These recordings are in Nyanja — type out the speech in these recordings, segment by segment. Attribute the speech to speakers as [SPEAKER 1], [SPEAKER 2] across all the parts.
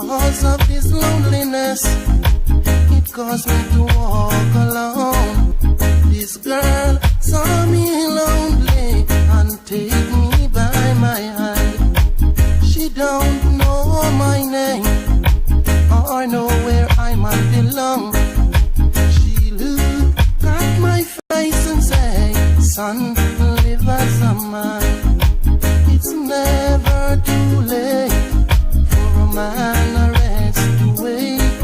[SPEAKER 1] Because of this loneliness, it caused me to walk alone. This girl saw me lonely and take me by my hand. She don't know my name or know where I might belong. She look at my face and say, "Son, live as a man. It's never too late for a man a rest to wake.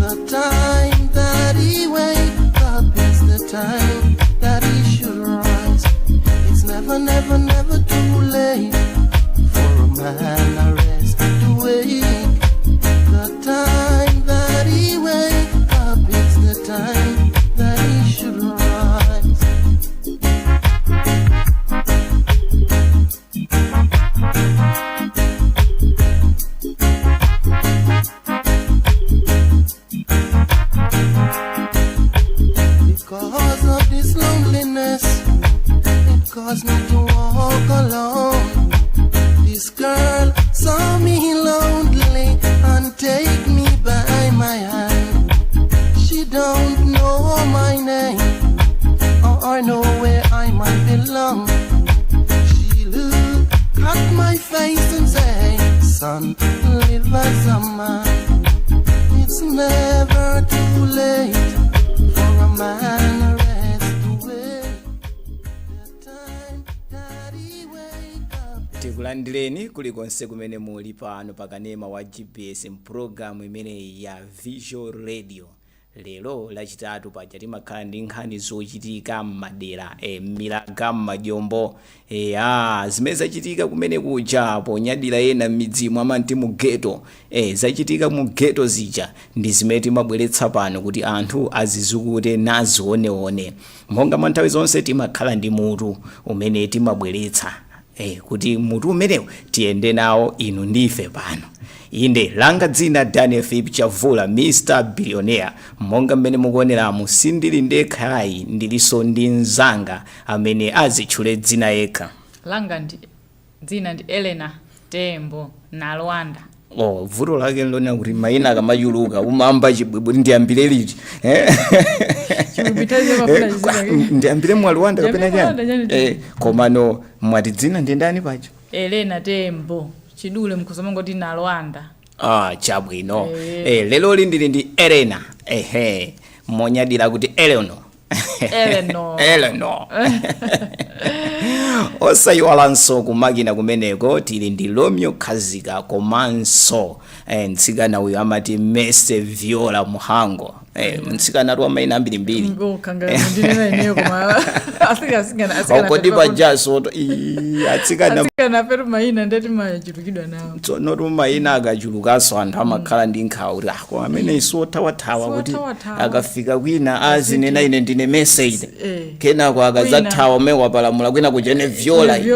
[SPEAKER 1] The time that he wake up is the time that he should rise. It's never, never, never too late for a man a rest to wake. The time that he wake up is the time that he should rise." Because of this loneliness, it caused me to walk alone. This girl saw me lonely and take me by my hand. She don't know my name or know where I might belong. She look at my face and say, "Son, live as a man. It's never too late for a man a rest to wake. The time that he wake up."
[SPEAKER 2] Tikulandireni kulikonse kumene muli pano pakanema wa GBS mpulogalamu imeneyi ya Visual Radio. Lero Lachitatu paja timakhala ndi nkhani zochitika m'madera, m'milaga, m'majombo, zimene zachitika kumene kuja, ponyadira ena m'midzimu amati mu ghetto. Zachitika mu ghetto zija ndi zimene timabweretsa pano kuti anthu azizukute nazioneone. Monga mwa nthawi zonse, timakhala ndi mutu umene timabweretsa, kuti mutu umenewu tiyende nawo inu ndife pano. Inde, langa dzina Daniel Philip Chavula, Mr Billionaire. Monga mmene mukuoneramu, sindili ndekhayi, ndilinso ndi mzanga amene azitchule dzina yekha.
[SPEAKER 3] Langa ndi dzina ndi Elena Tembo Nalwanda.
[SPEAKER 2] Oh, vuto lake lona kuti mayina akamachuluka umamba chibwibwi, ndiyambire liti, eh?
[SPEAKER 3] Chibwibwi mafuna chizina.
[SPEAKER 2] Ndiyambire Mwalwanda kapena
[SPEAKER 3] Ndiyambire Mwalwanda
[SPEAKER 2] chani?
[SPEAKER 3] chani?
[SPEAKER 2] Komano mwati dzina ndi ndani paja?
[SPEAKER 3] Elena Tembo, chidule mkuzomangoti Nalwanda.
[SPEAKER 2] Ah, chabwino.
[SPEAKER 3] Eh.
[SPEAKER 2] Leloli ndili ndi Elena, ehe, monyadira kuti Eleno.
[SPEAKER 3] Eleno.
[SPEAKER 2] Eleno. Osayiwalanso kumakina kumeneko tili ndi Romeo Khazika, komanso mtsikana uyu amati Mese Viola Muhango, mtsikana atu amayina ambirimbiri.
[SPEAKER 3] Kanga ndinena ineyo, koma asikana
[SPEAKER 2] Kodi pajaso atsikana
[SPEAKER 3] Asikana petu mayina ndeti machulukidwa nawo.
[SPEAKER 2] Tsono mayina akachulukanso anthu amakhala ndi nkhawa kuti, ah, koma amene isothawathawa kuti
[SPEAKER 3] Siwothawathawa.
[SPEAKER 2] akafika kwina azinena ine ndine Mese ine, kenako akazathawa umene wapalamula kwina kuchene Viola ine.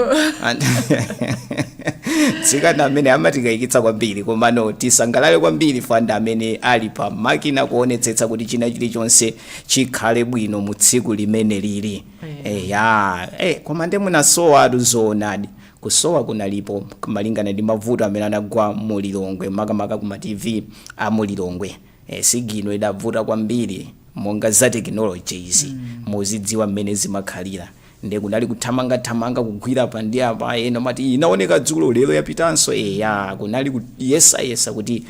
[SPEAKER 2] Tsikana amene amatikayikitsa kwambiri, komano tisangalale kwambiri fanda amene ali pa makina kuonetsetsa kuti china chilichonse chikhale bwino mu tsiku limene lili. Eya, koma nde munasowa atu, zoonadi kusowa kunalipo malingana ndi mavuto amene anagwa mu Lilongwe, makamaka kuma TV a mu Lilongwe. Signal idavuta kwambiri, monga za technology izi muzidziwa mmene zimakhalira. Nde kunali kuthamangathamanga kugwira pa ndi apa, ena mati inaoneka dzulo, lero yapitanso. Eya, kunali kuyesayesa kuti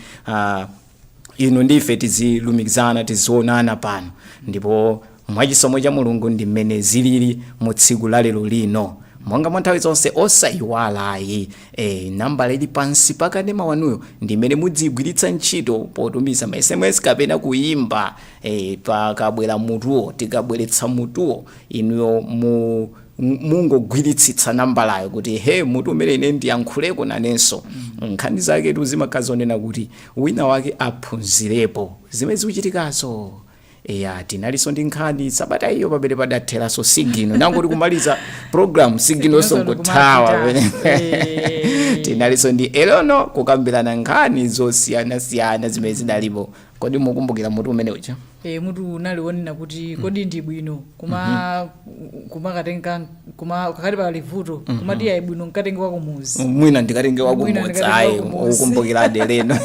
[SPEAKER 2] inu ndife tizilumikizana, tizionana pano, ndipo mwachisomo cha Mulungu ndi mmene zilili mu tsiku la lero lino. Monga mwa nthawi zonse, osayiwalayi, nambala ili pansi pakanema wanuyo ndi mmene mudziyigwiritsa ntchito potumiza ma SMS kapena kuyimba. Pakabwera mutuwo, tikabweretsa mutuwo, inuyo mungogwiritsitsa nambalayo kuti he, mutu umene ine ndiyankhuleko nanenso. Nkhani zake zimakhala zonena kuti wina wake aphunzirepo zimene zikuchitikazo. Eya, tinalinso ndi nkhani sabata iyo pamene padatheranso signal, nangoti kumaliza program signalso
[SPEAKER 3] Signalso
[SPEAKER 2] nkuthawa.
[SPEAKER 3] Ndikumapita.
[SPEAKER 2] Tinalinso ndi Elono kukambirana nkhani zosiyanasiyana zimene zidalipo. Kodi mukumbukira mutu umene uja?
[SPEAKER 3] Mutu unali wonena kuti kodi ndi bwino kuma kumakatenga kuma kakati pali vuto, kumati ayi, bwino nkatenge wakumuzi.
[SPEAKER 2] Mwina ndikatenge
[SPEAKER 3] Mwina
[SPEAKER 2] wakumudzi.
[SPEAKER 3] ndikatenge
[SPEAKER 2] Ayi,
[SPEAKER 3] wakumudzi.
[SPEAKER 2] ukumbukirade leno.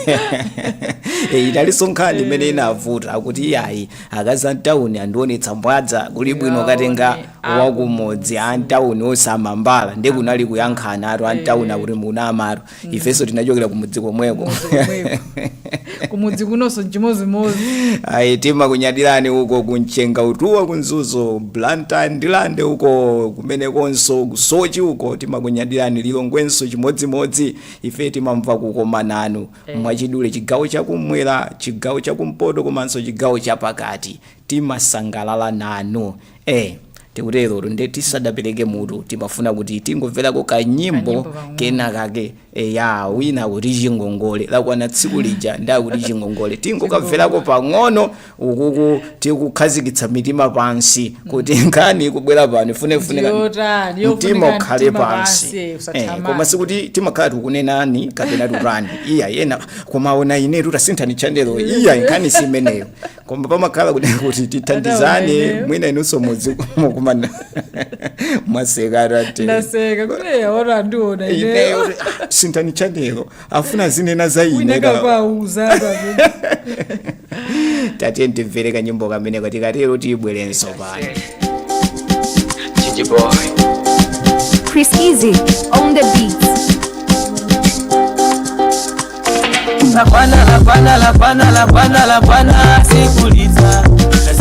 [SPEAKER 2] Inalinso nkhani imene inavuta kuti iyayi, akazi amtawuni andionetsa mbwadza, kuli bwino katenga wakumudzi, amtawuni osamambala. Ndi kunali kuyankhana atu amtawuni akuti munamatu, ifenso tinachokera kumudzi komweko.
[SPEAKER 3] Kumudzi komweko. Kumudzi kunonso nchimozimozi.
[SPEAKER 2] Ayi, timakunyadirani uko kumchenga utuwa, kuMzuzu, Blantyre, Ndilande uko, kumenekonso kuSoche uko timakunyadirani, Lilongwenso chimodzimodzi. Ife timamva kukoma nanu. Mwachidule, chigawo chakumwera, chigawo chakumpoto komanso chigawo chapakati, timasangalala nanu. Tikutero nde tisadapereke mutu, timafuna kuti tingomverako kanyimbo
[SPEAKER 3] Kanyimbo pang'ono.
[SPEAKER 2] Kena kake. Ya, wina kuti chingongole lakwana tsiku lija, ndakuti chingongole, tingokamverako pang'ono ukuku, tikukhazikitsa mitima pansi kuti nkhani ikubwera pano ifunefune
[SPEAKER 3] Ndiyotani,
[SPEAKER 2] mtima
[SPEAKER 3] yofunika
[SPEAKER 2] ukhale
[SPEAKER 3] mtima
[SPEAKER 2] pansi.
[SPEAKER 3] pansi, usathamange.
[SPEAKER 2] Koma sikuti timakhala tikunenani kapena tutani, iya yena koma ona inetu tasinthani channel, iya, nkhani si imeneyo, koma pamakhala kuti tithandizane.
[SPEAKER 3] Ineyo.
[SPEAKER 2] Mwina inunso mudzi mukumana mwasekatu ati.
[SPEAKER 3] Ndaseka kuti ona andiona
[SPEAKER 2] ineyo.
[SPEAKER 3] ineyo.
[SPEAKER 2] Sinthani channel, afuna zinena za ine.
[SPEAKER 3] Wina kakwauza.
[SPEAKER 2] Tatiye timvere kanyimbo kameneko, tikatero tibwerenso pano.
[SPEAKER 4] Gigi boy.
[SPEAKER 5] Chris Easy on the beats.
[SPEAKER 6] Lakwana, lakwana, lakwana, lakwana, lakwana sikuliza,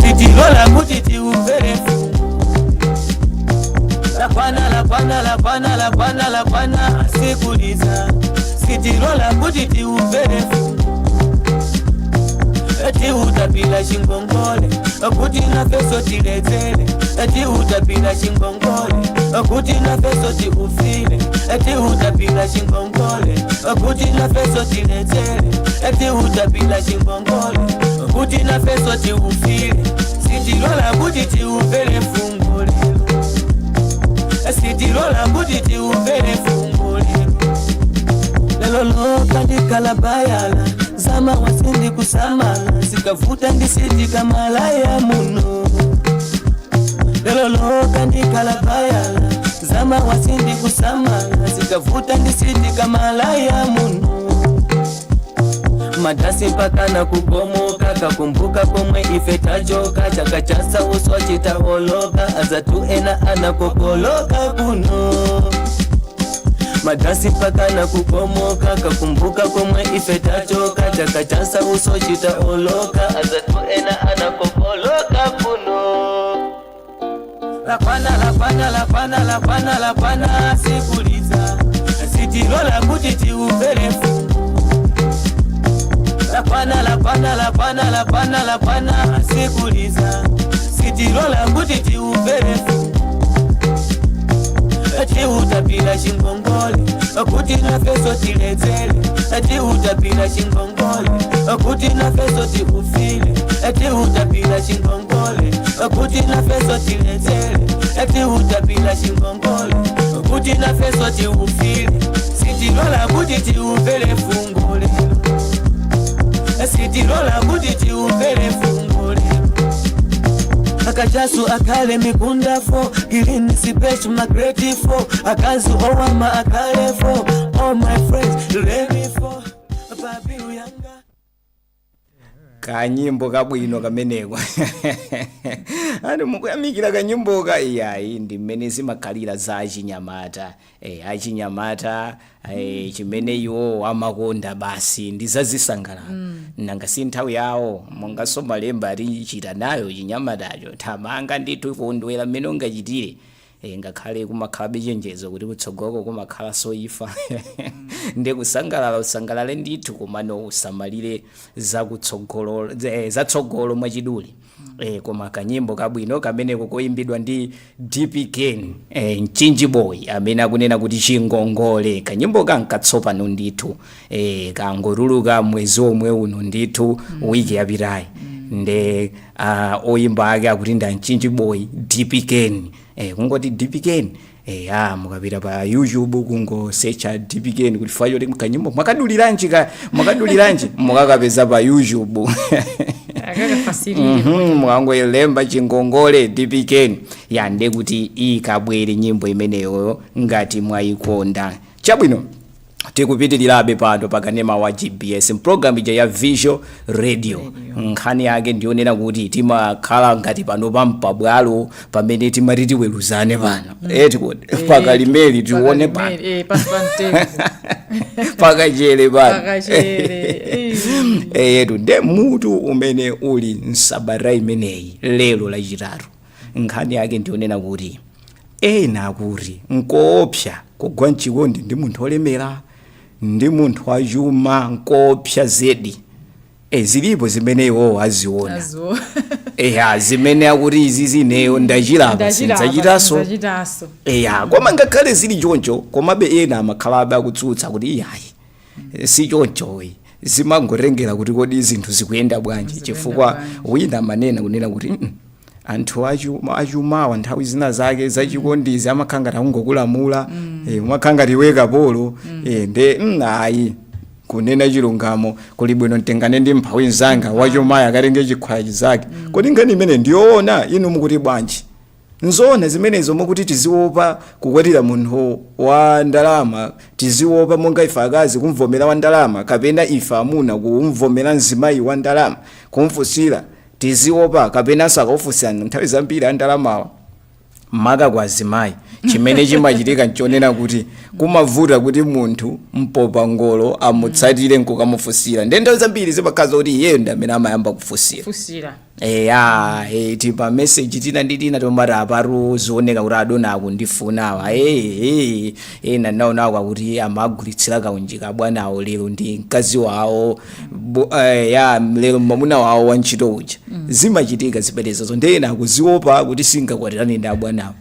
[SPEAKER 6] sitilola kuti tiumvere fungu. Lakwana, lakwana, lakwana, lakwana, lakwana sikuliza, sitilola kuti tiumvere fungu. Tiutapila chingongole kuti nafeso tiledzere, tiutapila chingongole kuti nafeso tiufile, tiutapila chingongole kuti nafeso tiledzere, tiutapila chingongole kuti nafeso tiufile. Sitilola kuti tiumvere fungo lero, sitilola kuti tiumvere fungo lero. Lelo loka ndikalabayala zama wasindi kusamala, zikavuta ndisitika malaya muno. Lelo loka ndikalabayala zama wasindi kusamala, zikavuta ndisitika malaya muno. Madasi mpaka na kubomoka, kakumbuka komwe ife tachoka. Chaka chasa uswa chitaholoka, azatu ena anakokoloka kuno. Madasi mpaka na kubomoka, kakumbuka komwe ife tachoka. Chaka chasa uso chitaoloka, azatu ena anakokoloka kuno. Lakwana, lakwana, lakwana, lakwana, lakwana sikuliza, sitilola kuti tiumvere fungu. Lakwana, lakwana, lakwana, lakwana, lakwana sikuliza, sitilola kuti tiumvere fungu. Tiutapila chingongole kuti nafeso tiledzere, tiutapila chingongole kuti nafeso tiufile, tiutapila chingongole kuti nafeso tiledzere, tiutapila chingongole kuti nafeso tiufile. Sitilola kuti tiumvere fungo lero, sitilola kuti tiumvere fungo lero. Akachasu akhale mikunda 4, green special magreti 4, akazi owama akhale 4, all my friends let 4, babi uyanga.
[SPEAKER 2] Kanyimbo kabwino kameneko, ani mukuyamikira kanyimboka. Iyayi, ndi mmene zimakhalira za achinyamata. Achinyamata, chimene iwo amakonda basi ndi zazisangalalo. Nanga si nthawi yawo? Monganso malemba atichita nayo chinyamatacho, thamanga ndithu, kondwera mmene ungachitire. Ngakhale kumakhalabe chenjezo kuti kutsogoloko kumakhala soifa, ndi kusangalala usangalale ndithu, komano usamalire zakutsogolo, zatsogolo mwachidule. Koma kanyimbo kabwino kameneko koyimbidwa ndi DP Ken, Mchinji Boy, amene akunena kuti chingongole. Kanyimbo kankatsopano ndithu, kangotuluka mwezi omwe uno ndithu, wiki yapitayi. Nde oyimba ake akuti nda Mchinji Boy DP Ken. Kungoti DP Ken, mukapita pa YouTube kungosearcha DP Ken kuti fayo kuti kanyimbo mwakaduliranji, ka mwakaduliranji, mukakapeza pa YouTube.
[SPEAKER 3] Akakafasirire.
[SPEAKER 2] Mwangoilemba chingongole dpk yande kuti ikabwere nyimbo imeneyo ngati mwayikonda. Chabwino, tikupitirirabe pano pakanema wa GBS, mpulogalamu ija ya Visual Radio. Nkhani yake ndionena kuti timakhala ngati pano pampabwalo pamene timati tiweruzane pano, eti kuti pakalimeli tione pano.
[SPEAKER 3] Pasi pa mtengo.
[SPEAKER 2] Pakachere pano.
[SPEAKER 3] Pakachere.
[SPEAKER 2] Eyetu, nde mutu umene uli msabata imeneyi, lero Lachitatu, nkhani yake ndionena kuti ena akuti nkoopsa kugwa mchikondi ndi munthu olemera, ndi munthu wachuma, nkoopsa zedi. Zilipo zimene iwowo aziona.
[SPEAKER 3] Azo.
[SPEAKER 2] Eya, zimene akuti izi zineyo ndachilapa, sindzachitanso.
[SPEAKER 3] Sindzachitaso.
[SPEAKER 2] Eya, koma ngakhale zili choncho, komabe ena amakhalabe akutsutsa kuti iyayi, si chonchoyi, zimangotengera kuti kodi zinthu zikuyenda bwanji.
[SPEAKER 3] Zikuyenda
[SPEAKER 2] Chifukwa
[SPEAKER 3] bwanji.
[SPEAKER 2] wina amanena kunena kuti anthu achumawa nthawi zina zake zachikondizi amakhala ngati akungokulamula, umakhala ngati iwe kapolo. Nde ayi, kunena chilungamo, kuli bwino mtengane ndi mphawi mzanga, wachumayo akatenge chikhwaya chizake. Kodi nkhani imene ndiyoona? Inu mukuti bwanji? Nzoona zimenezo, mukuti tiziopa kukwatira munthu wa ndalama, tiziopa monga ife akazi kumvomera wa ndalama, kapena ife amuna kumvomera mzimayi wa ndalama, kumfunsira tiziopa, kapenanso akaufunsira? Nthawi zambiri andalamawa, maka kwa azimayi, chimene chimachitika nchonena kuti kumavuta kuti munthu mpopa ngolo amutsatire nkukamufunsira. Nde nthawi zambiri zimakhala kuti iyeyo ndi amene amayamba kufunsira.
[SPEAKER 3] Fusira.
[SPEAKER 2] Eya, tipa message tina ndi tina tomati apatu zioneka kuti adona akundifunawa. Ena naonawo akuti amagulitsira kaunjika bwanawo, lero ndi mkazi wawo, ya lero mwamuna wawo wa ntchito uja. Zimachitika zimenezozo. Ndi ena akuziopa kuti singakwatirane ndi abwanawo.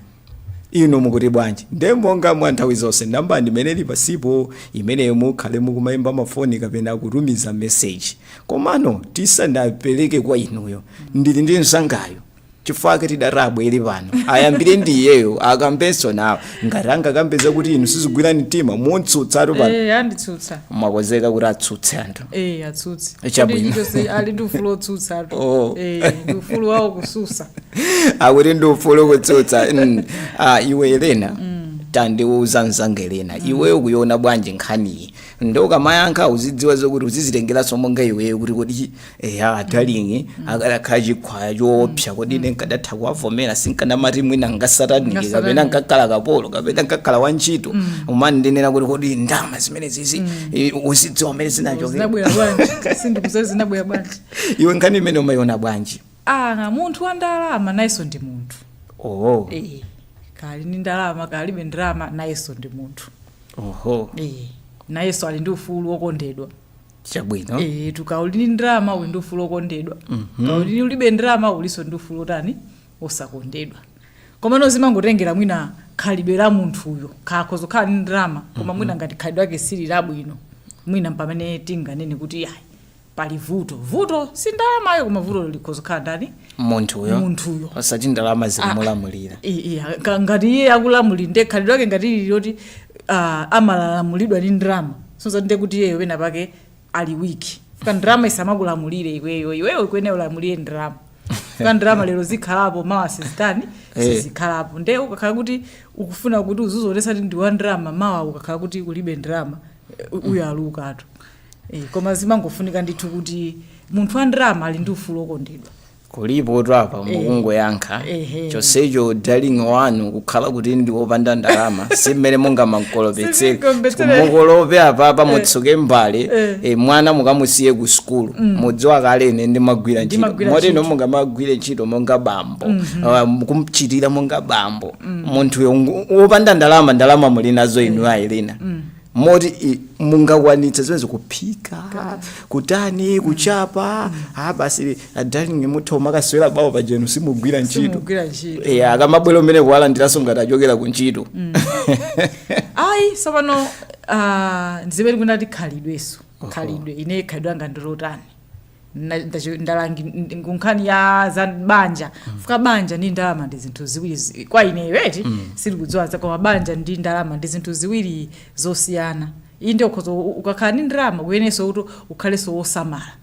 [SPEAKER 2] Inu mukuti bwanji? Nde monga mwa nthawi zonse, namba ndimene ili pasipo imeneyo, mukhale mukumayimba mafoni kapena kutumiza message. Komano tisanapereke kwa inuyo, ndili ndi mzangayo, chifukwa tidati abwere pano ayambire ndi iyeyo, akambenso nawo. Ngati angakambeza kuti inu sizigwirani mtima, muntsutsatu pano.
[SPEAKER 3] Anditsutsa.
[SPEAKER 2] Mwakonzeka kuti atsutse anthu?
[SPEAKER 3] Atsutse.
[SPEAKER 2] Chabwino.
[SPEAKER 3] Kodi chilichonse ali ndi ufulu otsutsa.
[SPEAKER 2] Oh.
[SPEAKER 3] Ndi ufulu wawo kususa.
[SPEAKER 2] Akuti ndi ufulu kutsutsa. Ah, iwe Elena, tandiuza mzanga Elena, iweyo ukuiona bwanji nkhaniyi? Ndo ukamayankha uzidziwa zokuti uzizitengeranso monga iweyo kuti kodi eya, darling akadakhala chikhwaya choopsa, kodi ine nkadatha kuwavomera? Sinkanamati mwina ngasatanike
[SPEAKER 3] Ngasatanike.
[SPEAKER 2] kapena nkakhala kapolo kapena nkakhala wantchito. Umandinena kuti kodi ndalama zimene zizi, uzidziwa amene zinachokera.
[SPEAKER 3] Zinabwera bwanji? Sindikudziwa zinabwera bwanji.
[SPEAKER 2] Iwe nkhani imene umayiona bwanji?
[SPEAKER 3] Ah, munthu wa ndalama nayenso ndi munthu.
[SPEAKER 2] Oh.
[SPEAKER 3] Kali ndi ndalama, kalibe ndalama, nayenso ndi munthu.
[SPEAKER 2] Oho.
[SPEAKER 3] Nayenso ali ndi ufulu wokondedwa.
[SPEAKER 2] Chabwino.
[SPEAKER 3] Tuka uli ndi ndalama uli ndi ufulu wokondedwa, kauli ulibe ndalama ulinso ndi ufulu otani? Osakondedwa. Komano zimangotengera mwina khalidwe la munthuyo. Kakhoza kukhala ndi ndalama, koma mwina ngati khalidwe lake sili labwino, mwina pamene tinganene kuti ayi, pali vuto. Vuto si ndalamayo, koma vuto likhoza kukhala ndani?
[SPEAKER 2] Munthuyo.
[SPEAKER 3] Munthuyo.
[SPEAKER 2] Osati ndalama zikumulamulira.
[SPEAKER 3] Ngati iye akulamulira, nde khalidwe lake ngati lili loti amalamulidwa ndi ndalama, sonza nde kuti iyeyo pena pake ali weak. Fuka ndalama isamakulamulire iweyo, iweyo ikuyenera ulamulire ndalama. Fuka ndalama lero zikhalapo, mawa sizitani? Sizikhalapo. Nde ukakhala kuti ukufuna kuti uzizonesa kuti ndi wa ndalama, mawa ukakhala kuti ulibe ndalama, uyalukatu. Koma zimangofunika ndithu kuti munthu wa ndalama ali ndi ufulu wokondedwa.
[SPEAKER 2] Kulipo twapa mukungoyankha.
[SPEAKER 3] Ehe.
[SPEAKER 2] Chonsecho darling wanu kukhala kuti ndi wopanda ndalama, si mmene mungamankolopetsere.
[SPEAKER 3] Sizingombetsere.
[SPEAKER 2] Mukolope apapa, mutsuke mbale, mwana mukamusiye ku sukulu, mudziwa kale ine ndimagwira ntchito.
[SPEAKER 3] Ndimagwira
[SPEAKER 2] Moteno
[SPEAKER 3] ntchito.
[SPEAKER 2] mungamagwire ntchito monga bambo, kumchitira monga bambo munthuyo wopanda ndalama, ndalama muli nazo inu Aelena, moti mungakwanitsa zimenezo, kuphika, kutani, kuchapa. Ah, basi darling, mutha umakaswera bawo pajenu simugwira ntchito.
[SPEAKER 3] Simugwira ntchito.
[SPEAKER 2] Akamabwera umene kuwalandiranso ngati achokera ku ntchito.
[SPEAKER 3] Ayi, tsopano zimene kunati khalidweso, khalidwe, ine khalidwe anga ndilotani? Ndalangi nkhani ya za banja. Fuka banja ndi ndalama ndi zinthu ziwiri kwa ineyo eti, sindikudziwa koma banja ndi ndalama ndi zinthu ziwiri zosiyana. Iyi ndi ukhoza ukakhala ndi ndalama kuyenenso kuti ukhalenso wosamala.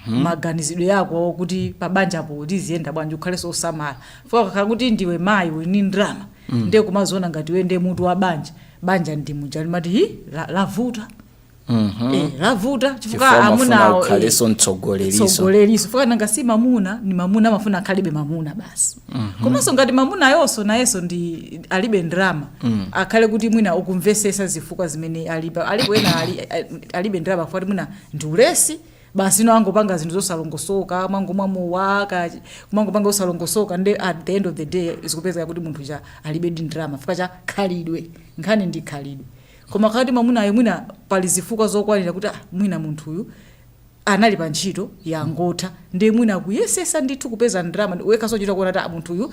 [SPEAKER 3] Maganizidwe yako kuti pabanjapo tiziyenda bwanji, ukhalenso osamala. Fika kakhala kuti ndiwe mayi, uli ndi ndrama, ndiye kumaziona ngati iwe ndiye mutu wa banja, banja ndi muja limati hi lavuta. Lavuta chifukwa
[SPEAKER 2] Chifukwa amafuna
[SPEAKER 3] amunawo
[SPEAKER 2] ukhalenso mtsogoleriso.
[SPEAKER 3] Mtsogoleriso, fika nanga si mamuna ni mamuna, amafuna akhalibe mamuna basi. Komanso ngati mamuna yonso nayenso ndi alibe ndrama, akhale kuti mwina ukumvesesa zifukwa zimene alipa alipo. Ena alibe ndrama fuati mwina ndi ulesi basi, ino angopanga zinthu zosalongosoka, mwangomwamowa, kumangopanga zosalongosoka, nde at the end of the day zikupezeka kuti munthu cha alibe ndi ndrama fika cha khalidwe. Nkhani ndi khalidwe. Koma kati mamunayo mwina pali zifukwa zokwanira kuti mwina munthuyu anali pa ntchito yangotha, ndiye mwina akuyesesa ndithu kupeza ndrama, wekhaso chita kuona kuti munthuyu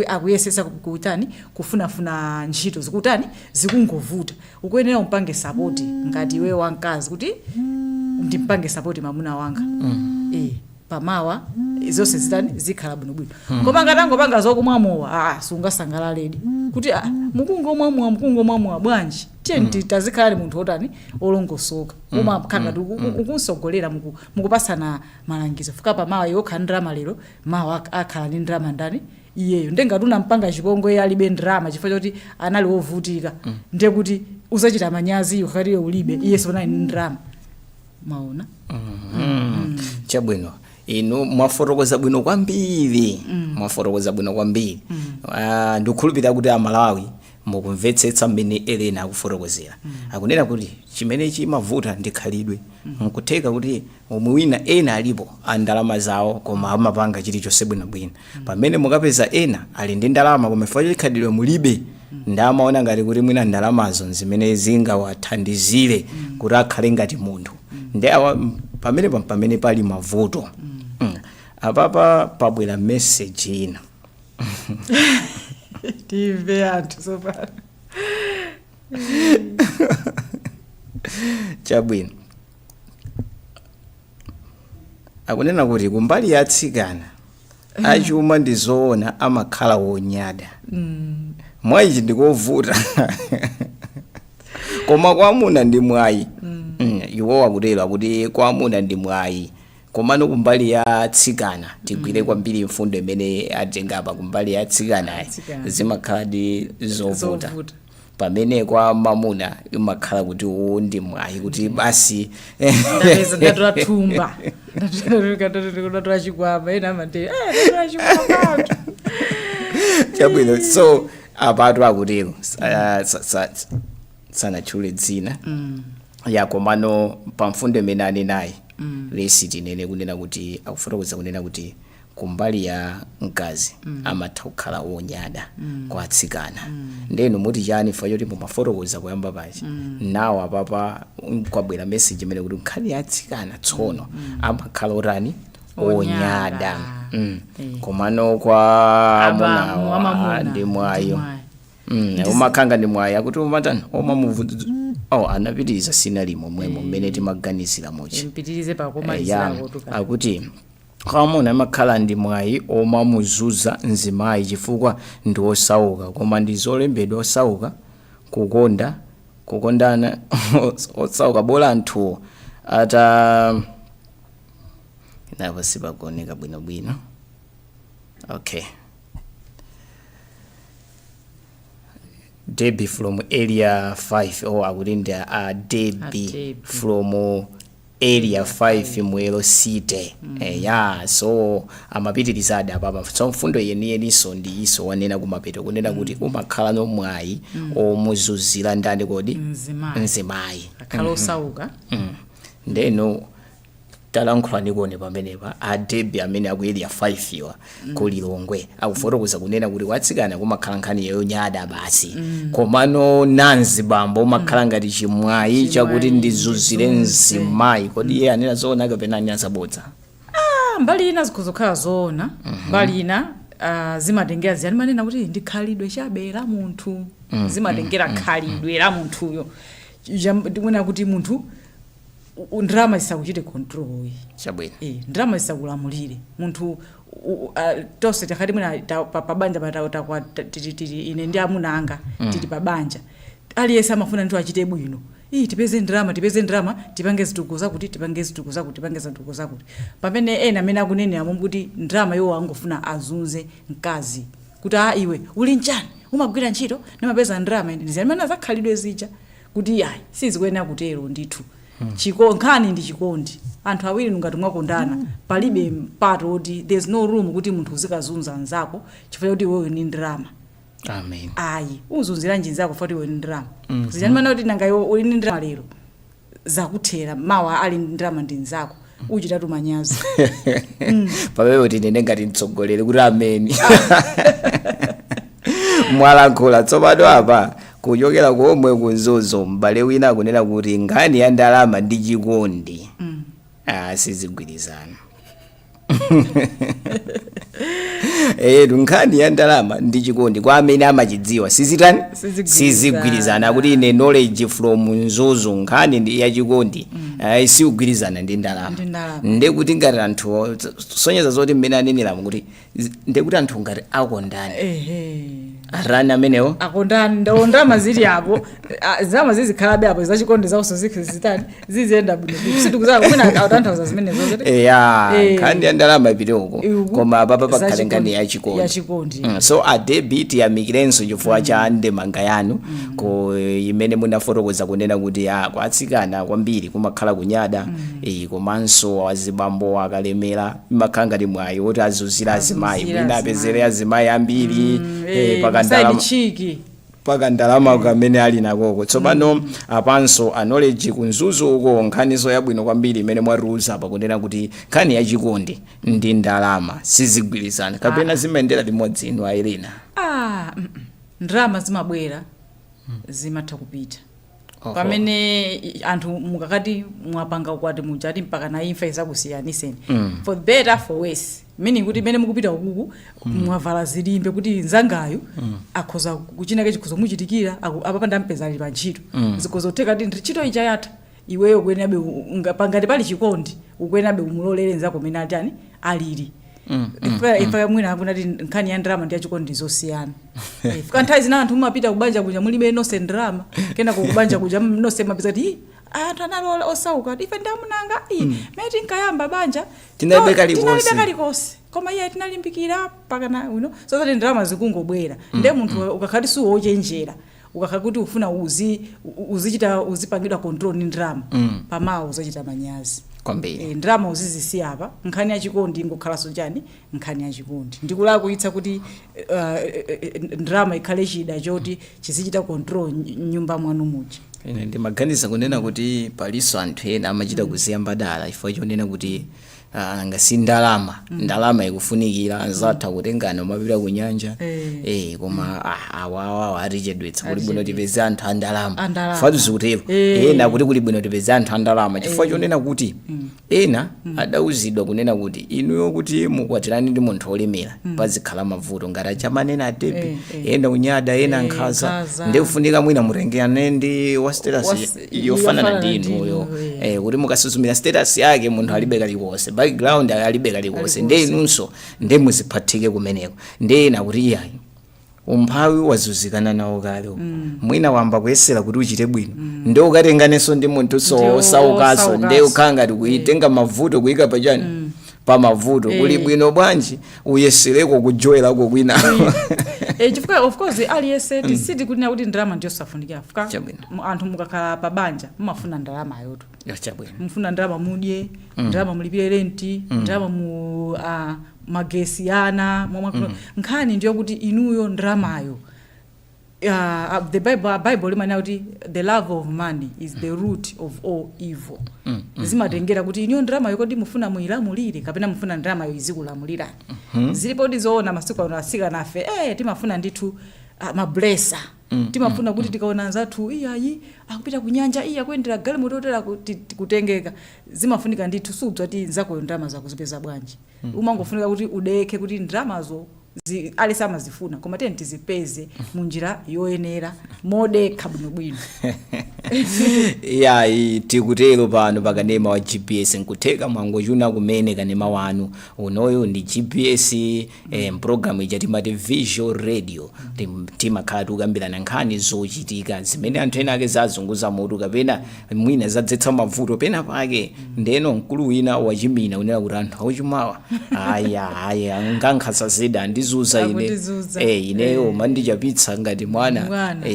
[SPEAKER 3] akuyesesa kutani, kufunafuna ntchito, zikutani, zikungovuta. Ukuyenera umpange support ngati iwe wamkazi kuti ndimpange support mamuna wanga, pamawa zonse zitani, zikhala bwinobwino. Koma ngati angopanga zokumwamowa, sungasangalaledi kuti mukungomwamowa, mukungomwamowa bwanji? Tiye tazikhala ni munthu otani, olongosoka, umakhala ngati ukunsogolera, mukupasana malangizo. Fika pamawa iwe okhala ndrama lero, mawa akhala ndi ndrama ndani? Iyeyo. Nde ngati unampanga chipongwe, iye alibe ndrama chifukwa choti anali wovutika, ndiye kuti uzachita manyazi iwe kakati iwe ulibe, iye sonali ndi ndrama. Maona?
[SPEAKER 2] Chabwino, inu mwafotokoza bwino kwambiri, mwafotokoza bwino kwambiri. Ndikukhulupirira kuti Amalawi mukumvetsetsa mmene Elena akufotokozera. Akunena kuti chimene chimavuta ndi khalidwe. Nkutheka kuti omwe wina ena alipo a ndalama zawo koma amapanga chilichonse bwinobwino, pamene mukapeza ena ali ndi ndalama koma chifukwa choti khalidwe mulibe, ndamaona ngati kuti mwina ndalamazo zimene zingawathandizire kuti akhale ngati munthu. Ndi awa pamene pamene pali mavuto. Apapa pabwera message ina.
[SPEAKER 3] Timve anthu tsopano.
[SPEAKER 2] Chabwino, akunena kuti kumbali ya atsikana achuma ndi zoona amakhala wonyada, mwayichi ndikovuta, koma kwa amuna ndi mwayi. Iwo akutero, akuti kwa amuna ndi mwayi, komano kumbali ya atsikana tigwire kwambiri mfundo imene atenga apa, kumbali ya atsikana
[SPEAKER 3] Atsikana.
[SPEAKER 2] zimakhala ndi zovuta,
[SPEAKER 3] Zovuta.
[SPEAKER 2] pamene kwa mamuna imakhala kuti uwu ndi mwayi kuti basi.
[SPEAKER 3] Ndapeza, ndatola thumba, ndatola chikwama. Ena amati ndatola chikwama anthu.
[SPEAKER 2] Chabwino, so apatu akutero, sanatchule dzina ya, komano pamfundo imene anenayi lesi tinene kunena kuti akufotokoza kunena kuti kumbali ya mkazi amatha kukhala wonyada kwa atsikana. Ndenu muti chani fa choti mumafotokoza kuyamba pachi nawo apapa kwabwera message imene kuti nkhani ya atsikana tsono amakhala otani?
[SPEAKER 3] Onyada.
[SPEAKER 2] Onyada. Komano kwa amunawo
[SPEAKER 3] amamuna,
[SPEAKER 2] ndi mwayo.
[SPEAKER 3] Ndi mwayi.
[SPEAKER 2] Umakhanga ndi mwayi, akuti umatani, omamuvu oh, anapitiriza sinalimo mwemo mmene timaganizira muchi.
[SPEAKER 3] Mpitirize
[SPEAKER 2] Ya,
[SPEAKER 3] pakomalizirako tuka.
[SPEAKER 2] Akuti kwamuna amakhala ndi mwayi omamuzuza mzimayi chifukwa ndi osauka, koma ndi zolembedwa osauka kukonda kukondana osauka, bola anthuwo ata napo sipakuoneka bwinobwino. Okay, Debbie from Area 5. Oh, akuti ndi a Debbie.
[SPEAKER 3] Debbie.
[SPEAKER 2] From Area 5, Mwelo City. Ya, so amapitirizadi apapa. So mfundo yeniyeniso ndi iso wanena kumapeto kunena kuti umakhala nomwayi omuzuzira ndani kodi?
[SPEAKER 3] Mzimayi.
[SPEAKER 2] Mzimayi.
[SPEAKER 3] Akhala osauka.
[SPEAKER 2] Ndeno talankhulani kone pamenepa a Debbie amene aku Area 5 iwa ku Lilongwe akufotokoza kunena kuti watsikana kumakhala nkhani yonyada basi, komano nanzi bambo umakhala ngati chimwayi chakuti ndizuzire
[SPEAKER 3] ndizunze.
[SPEAKER 2] Mzimayi. Kodi iye anena zoona kapena anena zabodza?
[SPEAKER 3] Mbali ina zikuzokhala zoona, mbali ina zimatengera ziyani, manena kuti ndi khalidwe chabe la munthu. Zimatengera khalidwe la munthuyo. Ndikunena kuti munthu ndrama zisakuchite control.
[SPEAKER 2] Chabwino.
[SPEAKER 3] Ndrama zisakulamulire munthu. Tonse takati mwina pabanja tili ine ndi amuna anga tili pabanja, aliyense amafuna ndithu achite bwino. Iyi tipeze ndalama, tipeze ndalama, tipange zitukuko zakuti, tipange zitukuko zakuti, tipange zitukuko zakuti, pamene ena amene akunenera kuti ndalama iwo angofuna azunze mkazi kuti, "A, iwe uli nchani? Umagwira ntchito? Ndimapeza ndalama ine." Ndizimene zakhalidwe zija kuti ayi, sizikuyenera kutero ndithu. Nkhani ndi chikondi. Anthu awiri ngati mwakondana, palibe mpato woti, there's no room kuti munthu uzikazunza anzako chifukwa choti iwewe ni ndalama.
[SPEAKER 2] Amen.
[SPEAKER 3] Ayi, uzunziranji nzako foti iwe ni ndalama? Zichanimana kuti nanga iwe uli ndi ndalama lero, zakuthera, mawa ali ndi ndalama ndi nzako, uchitatu manyazi.
[SPEAKER 2] Pamene tinene ngati mtsogoleri kuti ameni. Mwalankhula tsopano apa kuchokera komwe kuMzuzu, m'bale wina akunena kuti nkhani ya ndalama ndi chikondi ah, sizigwirizana. Etu, nkhani ya ndalama ndi chikondi kwa amene amachidziwa sizitani?
[SPEAKER 3] Sizigwirizana.
[SPEAKER 2] Sizigwirizana. Kuti ine Knowledge from Mzuzu, nkhani ndi yachikondi siugwirizana ndi ndalama.
[SPEAKER 3] Ndi ndalama.
[SPEAKER 2] Ndekuti ngati anthu sonyeza zoti mmene aneneramu kuti ndekuti anthu ngati akondani, arani amenewo?
[SPEAKER 3] Akondani, ndawo ndalama zili apo. Ah, ndalama zizikhalabe apo, zachikondi zawonso zitani, ziziyenda bwino. Sitikuzaa kumene akutanthauza zimenezo zoti
[SPEAKER 2] Eya.
[SPEAKER 3] Eh.
[SPEAKER 2] Nkhani ya ndalama ipite uko,
[SPEAKER 3] Uku,
[SPEAKER 2] koma apapa pakhale
[SPEAKER 3] zachikondi.
[SPEAKER 2] nkhani yachikondi.
[SPEAKER 3] Yachikondi.
[SPEAKER 2] So adebi, tiyamikirenso chifukwa cha ndemanga yanu ku imene munafotokoza kunena kuti kwa atsikana kwambiri kumakhala kunyada, komanso azibambo akalemera imakhala ngati mwayi woti azunzira azimayi.
[SPEAKER 3] Azunzira
[SPEAKER 2] mwina
[SPEAKER 3] azimayi.
[SPEAKER 2] apezere azimayi ambiri
[SPEAKER 3] Maside chick.
[SPEAKER 2] Paka ndalama kamene ali nakoko. Tsopano apanso a Knowledge kuMzuzu uko, nkhaniso yabwino kwambiri imene mwatiuza apa kunena kuti nkhani yachikondi ndi ndalama sizigwirizana, kapena zimayendera limodzi, inu a Elena?
[SPEAKER 3] Ah. Ndalama zimabwera, zimatha kupita. Pamene anthu mukakati mwapanga ukwati muja, ati mpaka na imfa izakusiyaniseni, for better for worse, meaning kuti imene mukupita ukuku mwavala zilimbe kuti nzangayu akhoza kuchinake, chikhoza muchitikira apapa ndampeza ali pa ntchito, zikhoza kutheka kuti ntchito ija yatha, iweyo ukuyenabe pangati pali chikondi, ukuyenabe umulolere nzako umene atani alili. Ifa mwina akunati nkhani ya ndalama ndi yachikondi zosiyana. Fika nthawi zina anthu mumapita kubanja kuja mulibe nonse ndalama, kenako kubanja kuja nonse mapeza kuti, "Ii, anthu anali osauka, ife ndamunanga ii mene tinkayamba banja
[SPEAKER 2] Tinalibe kalikonse."
[SPEAKER 3] Tinalibe kalikonse, koma iye tinalimbikira pakana uno. So zati ndalama zikungobwera, nde munthu ukakhati suwo wochenjera, ukakhala kuti ufuna uzichita uzipangidwa control ndi ndalama, pamawa uzachita manyazi.
[SPEAKER 2] Kwambiri.
[SPEAKER 3] Ndalama uzizisiya apa, nkhani yachikondi ingokhalanso chani? Nkhani yachikondi. Ndikulakwitsa kuti ndalama ikhale chida choti chizichita control nyumba mwanu muja.
[SPEAKER 2] Ine ndimaganiza kunena kuti palinso anthu ena amachita kuziyamba dala chifukwa chonena kuti ngasi ndalama, ndalama ikufunikira, anzatha kutengana umapita ku nyanja. Koma awawawa atichedwetsa, kuli bwino tipeze anthu andalama.
[SPEAKER 3] Andalama.
[SPEAKER 2] Fatu zikutero. Ena kuti kuli bwino tipeze anthu andalama chifukwa chonena kuti ena adauzidwa kunena kuti inuyo kuti mukwatirani ndi munthu olemera pazikhala mavuto ngati achamanena atepi, ena unyada, ena nkhaza.
[SPEAKER 3] Nkhaza.
[SPEAKER 2] Ndikufunika mwina mutengane ndi wa status yofanana
[SPEAKER 3] yofanana
[SPEAKER 2] ndi
[SPEAKER 3] ndi
[SPEAKER 2] inuyo.
[SPEAKER 3] inuyo.
[SPEAKER 2] Kuti mukasuzumira status yake, munthu alibe kalikonse, background alibe kalikonse, ndi inunso ndi muziphatike kumeneko. Ndi ena kuti iyayi, umphawi wazunzikana nawo kale, mwina wamba kuyesera kuti uchite bwino, ndi ukatenganenso ndi munthu so
[SPEAKER 3] Ndi
[SPEAKER 2] osaukaso, ndi
[SPEAKER 3] osaukaso.
[SPEAKER 2] ukhala ngati kuitenga mavuto kuyika pachani, pa mavuto. Kuli bwino bwanji uyesereko kujoyerako kwina.
[SPEAKER 3] Chifukwa of course aliyense sitikunena kuti ndalama ndiyo safunikira fuka.
[SPEAKER 2] Chabwino.
[SPEAKER 3] Anthu mukakhala pa banja mumafuna ndalama yoto.
[SPEAKER 2] Chabwino.
[SPEAKER 3] Mufuna ndalama mudye, ndalama mulipire renti, ndalama mu magesi ana momwe. Nkhani ndiyo kuti inuyo ndalamayo, the Bible limanena kuti the love of money is the root of all evil. Zimatengera kuti inuyo ndalamayo kodi mufuna muyilamulire kapena mufuna ndalamayo izikulamulirani? Zilipo zoona masiku ano asikana afe timafuna ndithu mablesser, timafuna kuti tikaona anzathu, iyayi, akupita kunyanja, iya akuyendera galimoto otera, kutengeka. Zimafunika ndithu sudzati nzakoyo ndalama zakuzipeza bwanji. Umangofunika kuti udekhe kuti ndalamazo Alisi amazifuna, koma tiyeni tizipeze munjira yoyenera, modekha bwinobwino.
[SPEAKER 2] Yayi, tikutero pano pakanema wa GPS. Nkutheka mwangochuna kumene kanema wanu unoyo ndi GPS, mpulogalamu ija timati Visual Radio. Timakhala tikukambirana nkhani zochitika zimene anthu ena ake zazunguza mutu kapena mwina zadzetsa mavuto pena pake. Ndeno mkulu wina wachimina unena kuti anthu auchumawa, aya aya, ngankhanza zida andizuza ine.
[SPEAKER 3] Akutizuza.
[SPEAKER 2] Ineyo mandichapitsa ngati mwana.
[SPEAKER 3] Mwana.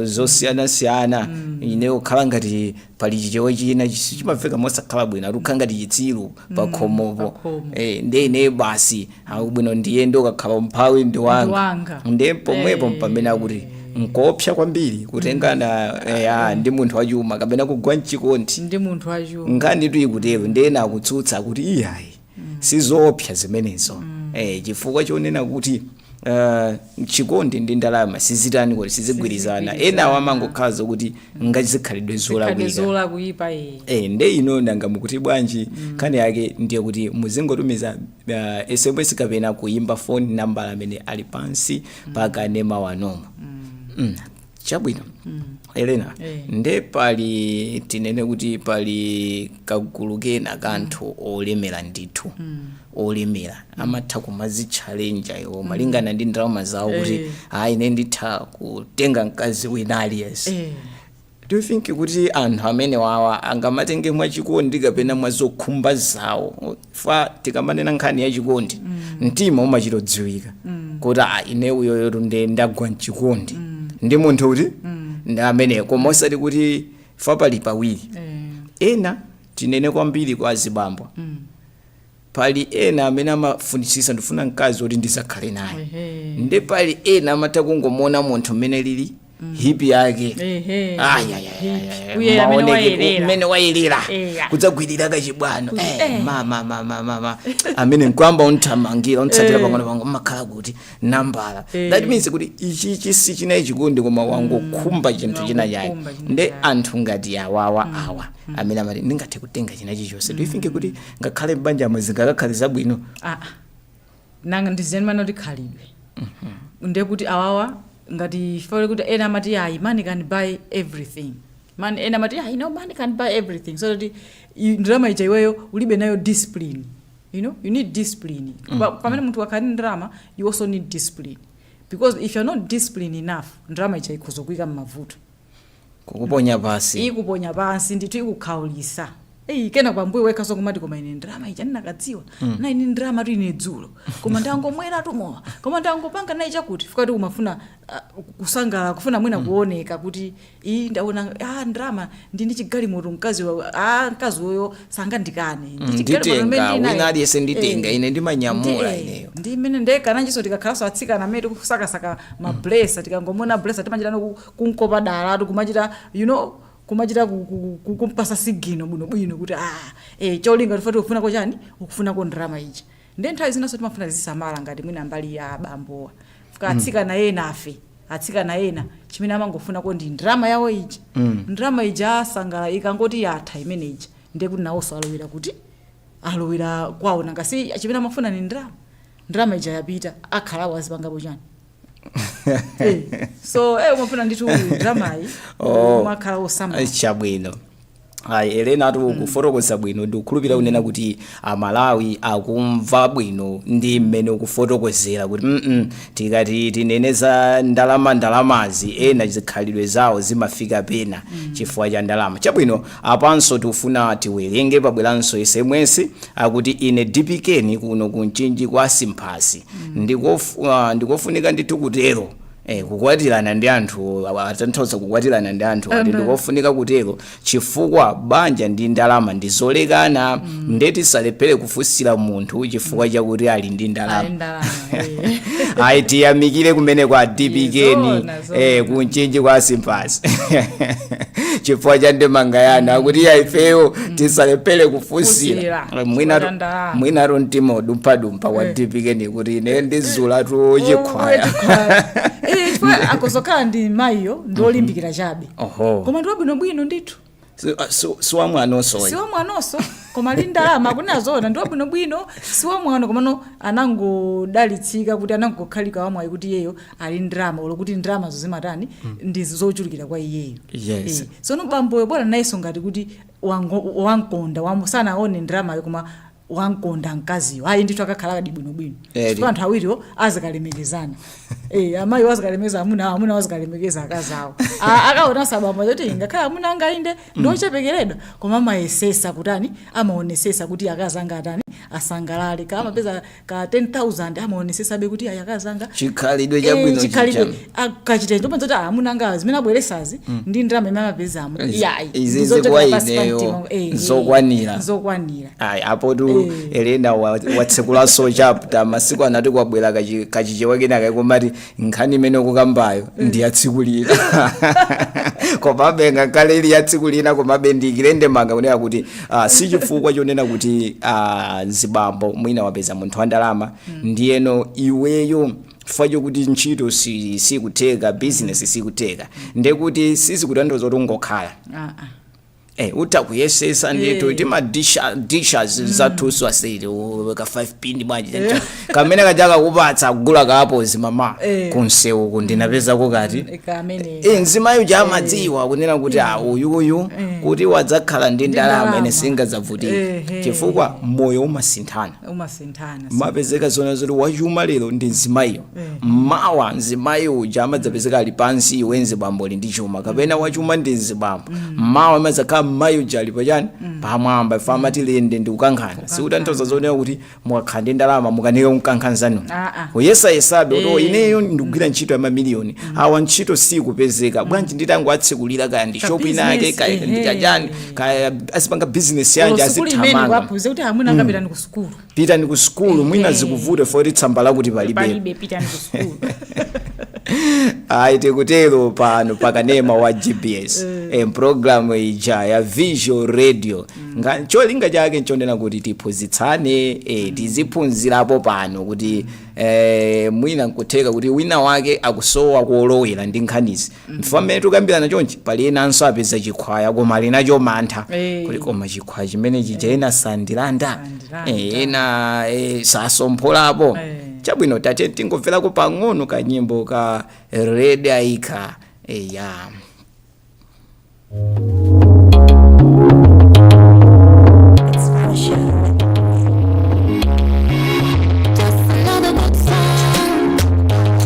[SPEAKER 2] Zosiyanasiyana. Ineyo kukhala ngati pali Chichewa china chimamveka mosakhala bwino, ati kukhala ngati chitsiru pakhomopo.
[SPEAKER 3] Pakhomo.
[SPEAKER 2] Nde ine basi akubwino ndiye ndokakhala umphawi ndi wanga.
[SPEAKER 3] Wanga.
[SPEAKER 2] Nde pomwepo pamene akuti nkopsa kwambiri kutengana ndi munthu wachuma kapena kugwa mchikondi
[SPEAKER 3] ndi munthu wachuma.
[SPEAKER 2] Nkhani tu ikutero. Ndena akutsutsa kuti iyayi, sizoopsa zimenezo, chifukwa chonena kuti chikondi ndi ndalama sizitani kuti sizigwirizana.
[SPEAKER 3] Sizigwirizana.
[SPEAKER 2] Ena amangokhala zokuti ngazikhalidwe zolakwika.
[SPEAKER 3] Zolakwika, eh.
[SPEAKER 2] Nde ino nanga mukuti bwanji? Nkhani yake ndiye kuti muzingotumiza SMS kapena kuimba phone nambala amene ali pansi pakanema wanomo. Chabwino, Elena. Nde pali, tinene kuti pali kagulu kena kanthu olemera ndithu, olemera amatha kumazitchalenja iwo malingana ndi ndalama zawo kuti ayi, ine nditha kutenga mkazi wina aliyense. Do you think kuti anthu amene wawa angamatenge mwachikondi kapena mwazokhumba zawo? Fa tikamanena nkhani ya chikondi, mtima umachitodziwika kuti a ine uyoyo nde ndagwa mchikondi ndi munthu kuti ndi amene, koma osati kuti fa pali pawiri. Ena, tinene kwambiri kwa azibambo, pali ena amene amafunisisa, ndifuna mkazi woti ndizakhale naye. Nde pali ena amatha kungomona munthu mmene lili hip yake.
[SPEAKER 3] Uye amene wayerera.
[SPEAKER 2] Mmene wayerera. Kudzagwirira kachibwano. Mama mama mama, amene nkwamba unthamangira, untsatira pang'ono pang'ono, umakhala kuti nambala. That means kuti ichi si chinayi chikondi, koma wangokhumba chinthu china chake.
[SPEAKER 3] Wangokhumba chinthu
[SPEAKER 2] Nde
[SPEAKER 3] chake.
[SPEAKER 2] anthu ngati awawa awa amene amati ndingathe kutenga china chilichonse, do you think kuti ngakhale m'banjamo zingakakhale zabwino?
[SPEAKER 3] Ah, nanga ndizeni mana kuti khalidwe, ndiye kuti awawa ngati fole kuti ena amati ayi, money can buy everything man. Ena amati ayi, no, money can buy everything, so that ndalama ija iweyo ulibe nayo discipline. You need discipline. Pamene munthu wakhala ndi ndalama, you also need discipline, because if you're not disciplined enough, ndalama ija ikhoza kuyika m'mavuto.
[SPEAKER 2] Kukuponya pasi.
[SPEAKER 3] Ikuponya pansi ndithu, ikukhaulisa. Eyi, kena pambuyo wekhaso kumati, koma ine ndalama ija ndinakadziwa na ine ndalama tu ine dzulo, koma ndangomwera tumowa, koma ndangopanga nayi chakuti fikati umafuna kusangala, kufuna mwina kuoneka kuti iyi ndaona ndalama ndi chigalimoto, mkazi mkazi uyo sangandikane. Ndi chigalimoto
[SPEAKER 2] Nditenga,
[SPEAKER 3] mmene ndili naye.
[SPEAKER 2] Wina aliyense nditenga, ine ndimanyamula ineyo.
[SPEAKER 3] Ndi mmene ndekananjiso tikakhalanso atsikana amene tikusakasaka mablesa, tikangomona blesa timachita no kunkopa dalatu, kumachita kumachita kumpasa signal bwinobwino kuti cholinga tifati ukufunako chani, ukufunako ndalama ija. Ndiye nthawi zinanso timafuna zisamala ngati mwina mbali ya abambowa fika atsikana ena afe, atsikana ena chimene amangofunako ndi ndalama yawo ija. Ndalama ija asangala, ikangoti yatha imene ija, ndiye kuti nawonso alowera kuti alowera kwawo. Nanga si chimene amafuna ni ndalama? Ndalama ija yapita, akhalawo azipangapo chani? So umafuna ndithu ndalamayi umakhala osamala.
[SPEAKER 2] Chabwino. Ayi, Elena atu kufotokoza bwino. Ndikukhulupirira kunena kuti Amalawi akumva bwino ndi mmene ukufotokozera kuti tikati tinene za ndalama, ndalamazi ena zikhalidwe zawo zimafika pena chifukwa cha ndalama. Chabwino, apanso tikufuna tiwerenge, pabweranso SMS, akuti ine DPK kuno kuMchinji kwa Simphasi. Ndikofunika ndithu kutero, kukwatirana ndi anthu, atanthauza kukwatirana ndi anthu ati ndikofunika kutero chifukwa banja ndi ndalama ndi zolekana. Ndeti salephere kufunsira munthu chifukwa chakuti ali ndi
[SPEAKER 3] Ali
[SPEAKER 2] ndalama.
[SPEAKER 3] Ndalama, eh.
[SPEAKER 2] Ayi, tiyamikire kumene kwa DPK.
[SPEAKER 3] Zona, zona.
[SPEAKER 2] KuMchinji kwa Simphasi chifukwa cha ndemanga yanu, akuti ya ifeyo tisalephere kufunsira.
[SPEAKER 3] Kufunsira,
[SPEAKER 2] Mwina
[SPEAKER 3] chifukwa cha ndalama.
[SPEAKER 2] Mwinatu mtima udumphadumpha kwa DPK kuti ine ndizulatu chikhwaya.
[SPEAKER 3] Chifukwa akozokhala ndi mayiyo ndi olimbikira chabe.
[SPEAKER 2] Oho.
[SPEAKER 3] Koma ndi wabwinobwino ndithu.
[SPEAKER 2] Siwamwanonso.
[SPEAKER 3] Siwamwanonso, koma ali ndalama, akunena zoona ndi wabwinobwino, siwamwano, komano anangodalitsika kuti anangokhalika wamwayi kuti iyeyo ali ndalama, olo kuti ndalamazo zimatani, ndi zochulukira kwa iyeyo. Tsono bamboyo bora nayenso ngati kuti wankonda, sanaone ndalamayo, koma wankonda mkaziyo, ayi ndithu, akakhala kadi bwinobwino. Chifukwa anthu awiriwo azikalemekezana. Amayi azikalemekeza amuna awo, amuna azikalemekeza akazi awo. Akaona sabambo choti ngakhale amuna anga inde ndiochepekeredwa, koma amayesesa kutani, amaonesesa kuti akazi anga atani, asangalale. Ka amapeza ka 10,000, amaonesesabe kuti ayi, akazi anga
[SPEAKER 2] Chikhalidwe chabwino.
[SPEAKER 3] Chikhalidwe.
[SPEAKER 2] Chicha.
[SPEAKER 3] Kachitenjo pomwe kuti amuna anga zimene abweresazi ndi ndalama imene amapezamo, iyayi,
[SPEAKER 2] Izi
[SPEAKER 3] ndizochokera
[SPEAKER 2] zikwa
[SPEAKER 3] pansi pa
[SPEAKER 2] ineyo,
[SPEAKER 3] mtima.
[SPEAKER 2] Zokwanira.
[SPEAKER 3] Zokwanira.
[SPEAKER 2] Ayi, apotu Elena watsekulaso chapter. Masiku anati kwabwera kachichewa kenaka komati nkhani imene ukukambayo ndi ya tsiku lina, komabe ngakhale ili ya tsiku lina, komabe ndikilende manga kunena kuti si chifukwa chonena kuti zibambo mwina wapeza munthu wa ndalama, ndiyeno iweyo chifukwa chokuti ntchito sikuteka, business sikuteka, ndekuti sizikutanthauza kuti ungokhala.
[SPEAKER 3] Ah, ah.
[SPEAKER 2] Utha kuyesesa ndithu. Tima dishes zathuso asiri ka 5 pin bwanji kamene kajaka kupatsa kugula kaapozi mama kunsewuku ndinapezako kati.
[SPEAKER 3] Kamene.
[SPEAKER 2] Mzimayi uja amadziwa kunena kuti ah, uyuyu kuti wadzakhala ndi ndalama
[SPEAKER 3] ndalama.
[SPEAKER 2] ine singadzavutike, chifukwa moyo umasinthana.
[SPEAKER 3] Umasinthana.
[SPEAKER 2] Mapezeka zona zoti wachuma lero ndi mzimayiyo, mawa mzimayi uja amadzapezeka ali pansi, iwe mzibambo li ndi chuma, kapena wachuma ndi mzibambo, mawa amadzakhala mmayi uja ali pachani, pamwamba. Ife amati lende ndi kukankhana, sikutanthauza zonena kuti mukakhala ndi ndalama mukanike kukankha nzanu.
[SPEAKER 3] Ah, ah.
[SPEAKER 2] Kuyesayesabe kuti ineyo ndikugwira ntchito ya mamiliyoni awa, ntchito sikupezeka bwanji, nditangoatsekulira kaya ndi
[SPEAKER 3] Ka
[SPEAKER 2] shop inake,
[SPEAKER 3] business,
[SPEAKER 2] kaya ndi chachani, kaya azipanga business yanji,
[SPEAKER 3] Sukulu imene
[SPEAKER 2] azithamanga.
[SPEAKER 3] kwaphunzira kuti amuna angapitani ku sukulu.
[SPEAKER 2] Pitani ku sukulu, mwina zikuvute foti tsamba lakuti palibe.
[SPEAKER 3] Palibe, pitani ku sukulu.
[SPEAKER 2] Ayi, tikutero pano pakanema wa GBS, program ija ya Visual Radio. Nga cholinga chake nchonena kuti tiphunzitsane, tiziphunzirapo pano kuti mwina nkutheka kuti wina wake akusowa kuolowera ndi nkhanizi. Mfa mmene tikambirana chonchi, pali enanso apeza chikhwaya koma ali nacho mantha kuti koma chikhwaya chimene chija ena sandilanda.
[SPEAKER 3] Sandilanda.
[SPEAKER 2] Ena sasompholapo. Chabwino, tate tingomverako pang'ono kanyimbo ka Red Aika eya.
[SPEAKER 7] It's pressure. Just another good song.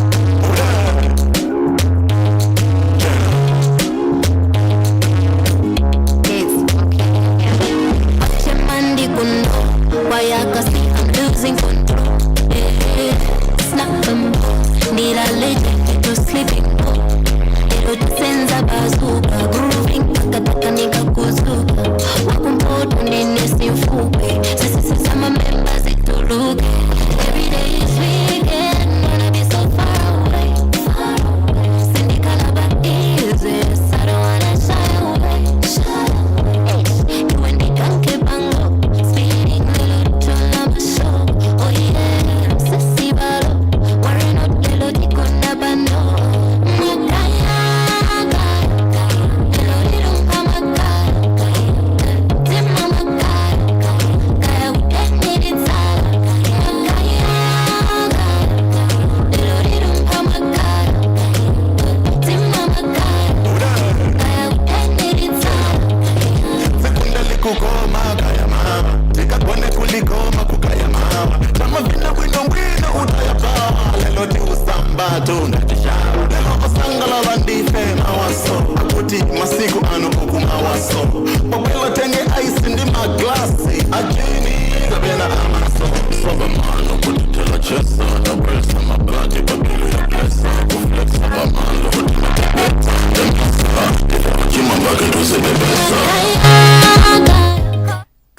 [SPEAKER 7] It's okay. Mandi kuno, why I can see I'm losing control. Yeah. Snap them, need a legend to sleeping. Ero senza bazooka, grooving.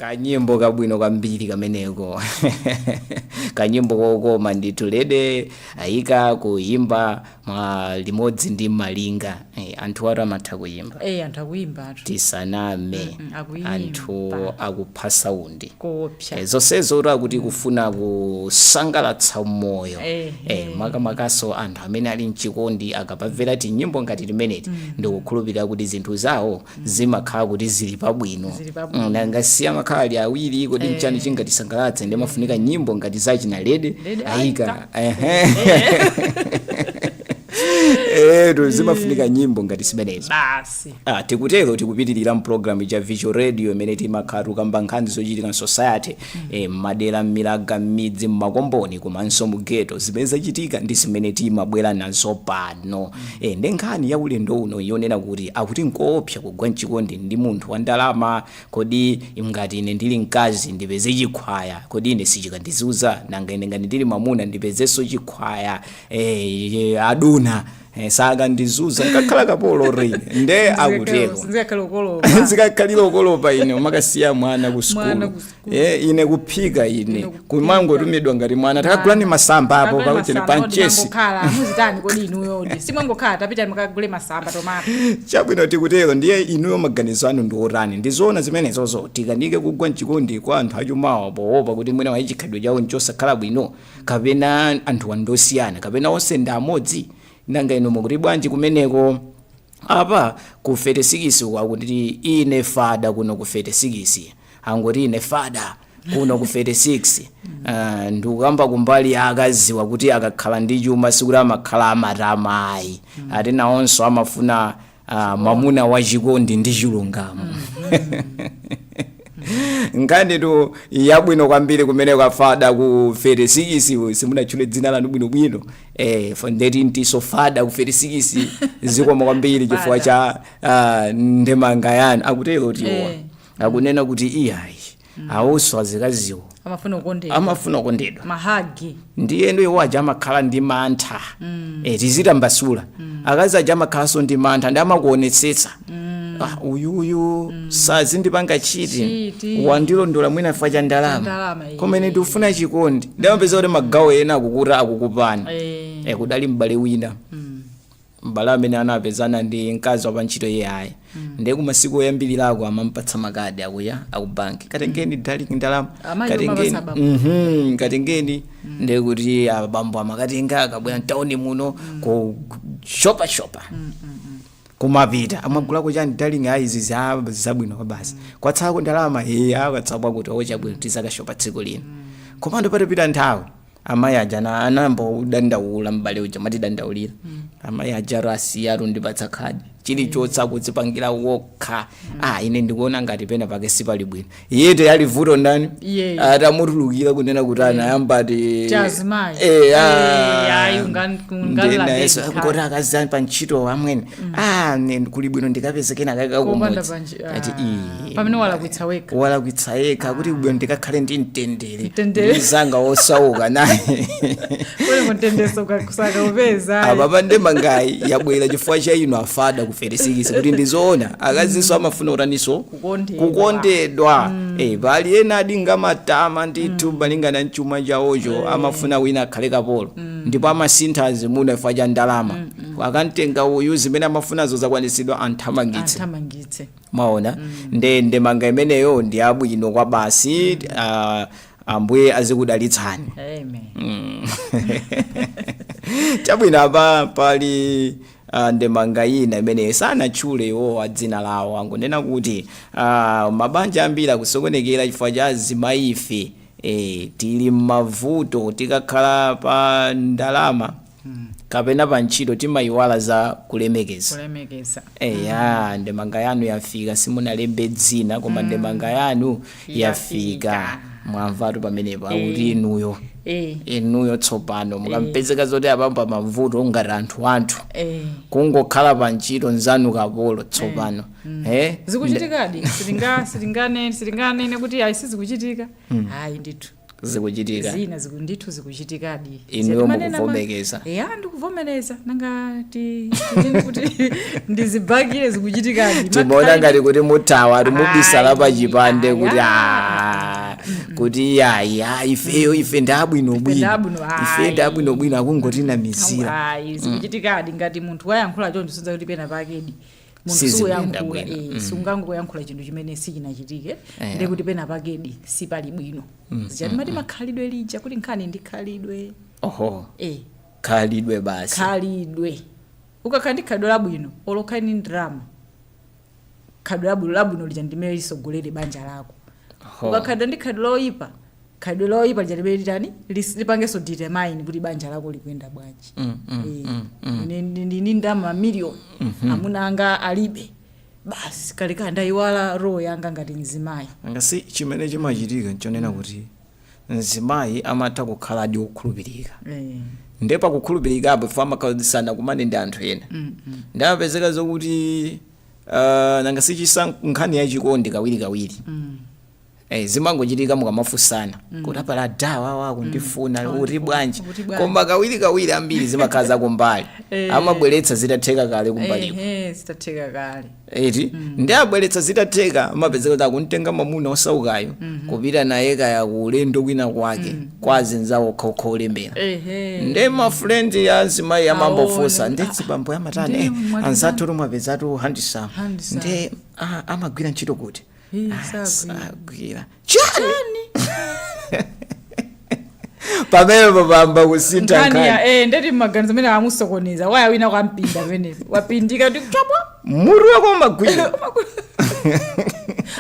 [SPEAKER 2] Kanyimbo kabwino kwambiri kameneko, kanyimbo kokoma ndithu. Lede Ayika kuyimba mwa limodzi ndi Malinga. Anthu atu amatha kuyimba.
[SPEAKER 3] Anthu akuyimba atu.
[SPEAKER 2] Tisaname.
[SPEAKER 3] Akuyimba.
[SPEAKER 2] Anthu akupha sound.
[SPEAKER 3] Koopsa.
[SPEAKER 2] Zonsezo uri akuti kufuna kusangalatsa moyo. Makamakaso anthu amene ali mchikondi akapamvera tinyimbo ngati timeneti, ndikukhulupirira kuti zinthu zawo zimakhala kuti zili pabwino.
[SPEAKER 3] Zili pabwino.
[SPEAKER 2] Nangasiya makhala ali awiri, kodi mchani chingatisangalatse? Ndi mafunika nyimbo ngati zachina Lede
[SPEAKER 3] Lede
[SPEAKER 2] Ayika.
[SPEAKER 3] Ayika.
[SPEAKER 2] Etu, zimafunika nyimbo ngati zimenezi.
[SPEAKER 3] Basi.
[SPEAKER 2] Tikutero tikupitirira mpulogalamu cha Visual Radio imene timakhala tukamba nkhani zochitika m'society, m'madera, m'milaga, m'midzi, m'makomboni komanso mu ghetto. Zimene zachitika ndi zimene timabwera nazo pano. Ndi nkhani ya ulendo uno yonena kuti akuti nkoopsa kugwa mchikondi ndi munthu wa ndalama. Kodi ngati ine ndili mkazi ndipeze chikhwaya, kodi ine sichikandizuza? Nanga ine ngati ndili mamuna ndipezenso chikhwaya, aduna, sakandizuza nkakhala kapolo rine? Nde akutero.
[SPEAKER 3] Zikakhala ukolopa.
[SPEAKER 2] Zikakhalira ukolopa, ine umakasiya mwana ku
[SPEAKER 3] Mwana
[SPEAKER 2] sukulu,
[SPEAKER 3] ku sukulu.
[SPEAKER 2] ine kuphika, ine
[SPEAKER 3] Ine kuphika.
[SPEAKER 2] kumangotumidwa ngati mwana, takagulani masamba apo pauchene panchesi.
[SPEAKER 3] Mangokhala muzitani kodi inuyodi? Simwangokhala, tapita mukagule masamba, tomato.
[SPEAKER 2] Chabwino, tikutero. Ndiye inuyo maganizo anu ndi otani? Ndizoona zimenezozo, tikanike kugwa mchikondi kwa anthu achumawa poopa kuti mwina wayi chikhalidwe chawo nchosakhala bwino, kapena anthu andosiyana, kapena onse ndi amodzi? Nanga inu mukuti bwanji kumeneko? Apa ku 36 kwakuti ine fada kuno ku 36, angoti ine fada kuno ku 36. Ndikukamba kumbali ya akaziwa kuti akakhala ndi chuma sikuti amakhala amatama ayi, ati nawonso amafuna mwamuna wachikondi ndi chilungamo. Nkhanitu yabwino kwambiri kumene kwafada ku 36. Simunatchule dzina lanu bwinobwino, ndeti ntiso fada ku 36, zikoma kwambiri chifukwa cha ndemanga yanu. Akutero tiwa akunena kuti iyayi, awonso azikaziwo
[SPEAKER 3] amafuna kukondedwa.
[SPEAKER 2] Amafuna kukondedwa.
[SPEAKER 3] Mahagi.
[SPEAKER 2] Ndiye ndo iwo aja amakhala ndi mantha. Tizitambasula, akazi aja amakhalanso ndi mantha ndi amakuonetsetsa, ah, uyuyu sazindipanga chiti.
[SPEAKER 3] Chiti.
[SPEAKER 2] Wandilondola mwina chifukwa cha ndalama.
[SPEAKER 3] Ndalama, iye.
[SPEAKER 2] Koma ine ndikufuna chikondi. Ndamapeza kuti magawo ena akukuta akukupana. Kudali m'bale wina, m'bale amene anapezana ndi mkazi wa pantchito iye ayi. Ndiye kumasiku oyambirirako amampatsa makadi akuya akubanki, katengeni darling ndalama.
[SPEAKER 3] Amayi.
[SPEAKER 2] Katengeni.
[SPEAKER 3] Omapatsa abambo.
[SPEAKER 2] Katengeni. Ndiye kuti abambo amakatenga, akabwera mtawuni muno ku shopa shopa kumapita amagulako chani, darling, ayi izi zabwino kwa basi, kwatsako ndalama iya, kwatsako kuti ochabwino, tizakashopa tsiku lino. Komando patapita nthawi amayi aja anayamba kudandaula. M'bale uja matidandaulira, amayi aja asiya atundipatsa khadi, chilichonse akudzipangira wokha. Ah, ine ndikuona ngati pena pake sipali bwino. Iyete yali vuto ndani?
[SPEAKER 3] Iyeyo.
[SPEAKER 2] Atamutulukira kunena kuti anayamba ati
[SPEAKER 3] Chazimayi.
[SPEAKER 2] Ah.
[SPEAKER 3] Ayi,
[SPEAKER 2] Ndiye nayenso
[SPEAKER 3] ungalandeni.
[SPEAKER 2] ngoti akazi pa ntchito amwene, ah, kuli bwino ndikapeze kena
[SPEAKER 3] Kopanda
[SPEAKER 2] kakakumudzi.
[SPEAKER 3] panji
[SPEAKER 2] Ati
[SPEAKER 3] ah, pamene walakwitsa wekha.
[SPEAKER 2] Walakwitsa yekha, kuti bwino ndikakhale ndi mtendere.
[SPEAKER 3] Mtendere.
[SPEAKER 2] Ndizanga osauka naye.
[SPEAKER 3] Kuli mtendeso kusaka upeza.
[SPEAKER 2] Apa pandemangayi yabwera chifukwa cha inu afada ku 36, kuti ndizoona akazinso amafuna kutaniso?
[SPEAKER 3] Kukondedwa.
[SPEAKER 2] Kukondedwa. Pali ena adinga matama ndithu, malingana mchuma chawocho amafuna wina akhale kapolo, ndipo amasintha azimuna chifukwa cha ndalama. Akamtenga uyu, zimene amafunazo zakwanisidwa, anthamangitse.
[SPEAKER 3] Anthamangitse.
[SPEAKER 2] Maona, nde ndemanga imeneyo ndi abwino kwa basi. Ambuye azikudalitsani.
[SPEAKER 3] Amen.
[SPEAKER 2] Chabwino, apa pali ndemanga ina imene sanatchule iwowa dzina lawo, angonena kuti mabanja ambiri akusokonekera chifukwa cha azimayife. Tili m'mavuto tikakhala pa ndalama kapena pa ntchito, timayiwala za kulemekeza.
[SPEAKER 3] Kulemekeza.
[SPEAKER 2] Eya, ndemanga yanu yafika. Simunalembe dzina, koma ndemanga yanu yafika.
[SPEAKER 3] Yafika.
[SPEAKER 2] Mwamvatu pamenepo, akuti inuyo inuyo tsopano mukampezeka zoti apamba mavuto ngati anthu kungokhala pa ntchito nzanu kapolo tsopano.
[SPEAKER 3] Zikuchitikadi, sitinganene kuti ayi, sizikuchitika, ayi ndithu.
[SPEAKER 2] Zikuchitika.
[SPEAKER 3] Zina ndithu zikuchitikadi.
[SPEAKER 2] Inuyo
[SPEAKER 3] Sitimanena
[SPEAKER 2] mukuvomereza?
[SPEAKER 3] Ya, ndikuvomereza. Nanga tinene kuti ndizibakire? Zikuchitikadi.
[SPEAKER 2] Timaona ngati kuti muthawa, timubisala pa chipande kuti
[SPEAKER 3] Aya.
[SPEAKER 2] Kuti yayi, ayi, ifeyo ife ndabwinobwino,
[SPEAKER 3] Ndabwino,
[SPEAKER 2] ife
[SPEAKER 3] ayi.
[SPEAKER 2] ndabwinobwino, akungotinamizira.
[SPEAKER 3] Ayi, zikuchitikadi. Ngati munthu wayankhula choncho, sinza kuti pena pakedi munthu
[SPEAKER 2] Sizikuyenda
[SPEAKER 3] suyankhula
[SPEAKER 2] bwino.
[SPEAKER 3] Sungangoyankhula chinthu chimene sichinachitike. Ndi kuti pena pakedi sipali bwino. Zichati mati makhalidwe lija, kuti nkhani ndi khalidwe.
[SPEAKER 2] Oho. Khalidwe basi.
[SPEAKER 3] Khalidwe. Ukakhala ndi khalidwe labwino, olokhala ndi ndalama, khalidwe labwino labwino lija ndimene lisogolere banja lako.
[SPEAKER 2] Oho.
[SPEAKER 3] Ukakhalidwe ndi khalidwe loyipa, khalidwe loyipa lija limene litani lipangenso determine kuti banja lako likuyenda bwanji. Ine ndini ndalama mamiliyoni, amuna anga alibe, basi kalekale ndayiwala role yanga ngati mzimayi.
[SPEAKER 2] Ngasi chimene chimachitika nchonena kuti mzimayi amatha kukhaladi wokhulupirika. Nde pakukhulupirikapo ife amakhala kumane ndi anthu ena, ndamapezeka zokuti nanga sichisa nkhani yachikondi kawirikawiri zimangochitika mukamafunsana kuti apala dawa wako ndifuna uti bwanji.
[SPEAKER 3] Kuti bwanji.
[SPEAKER 2] Koma kawirikawiri ambiri zimakhala zakumbali. Amabweretsa zitatheka kale kumbaliko.
[SPEAKER 3] Ehe, zitatheka kale.
[SPEAKER 2] Eti, ndi abweretsa zitatheka, amapezeka kuti akuntenga mwamuna osaukayo kupita naye kaya ku ulendo kwina kwake kwa azinzawo okhaokha olemera. Nde ma friend ya azimayi amambofunsa,
[SPEAKER 3] Aone.
[SPEAKER 2] ndi zibambo amatani?
[SPEAKER 3] Ndi mwati
[SPEAKER 2] Anzathu lumapezatu handsome.
[SPEAKER 3] Handsome.
[SPEAKER 2] Nde amagwira ntchito kuti?
[SPEAKER 3] Eh,
[SPEAKER 2] Ah,
[SPEAKER 3] sagwira.
[SPEAKER 2] Sagwira chani? Pamenepo pamba kusintha
[SPEAKER 3] Nkhani
[SPEAKER 2] nkhani.
[SPEAKER 3] Ndeti mmaganizo amene amusokoneza waya wina kwampinda pamenepo wapindika ndi kuchopwa.
[SPEAKER 2] Mutu wako umagwira.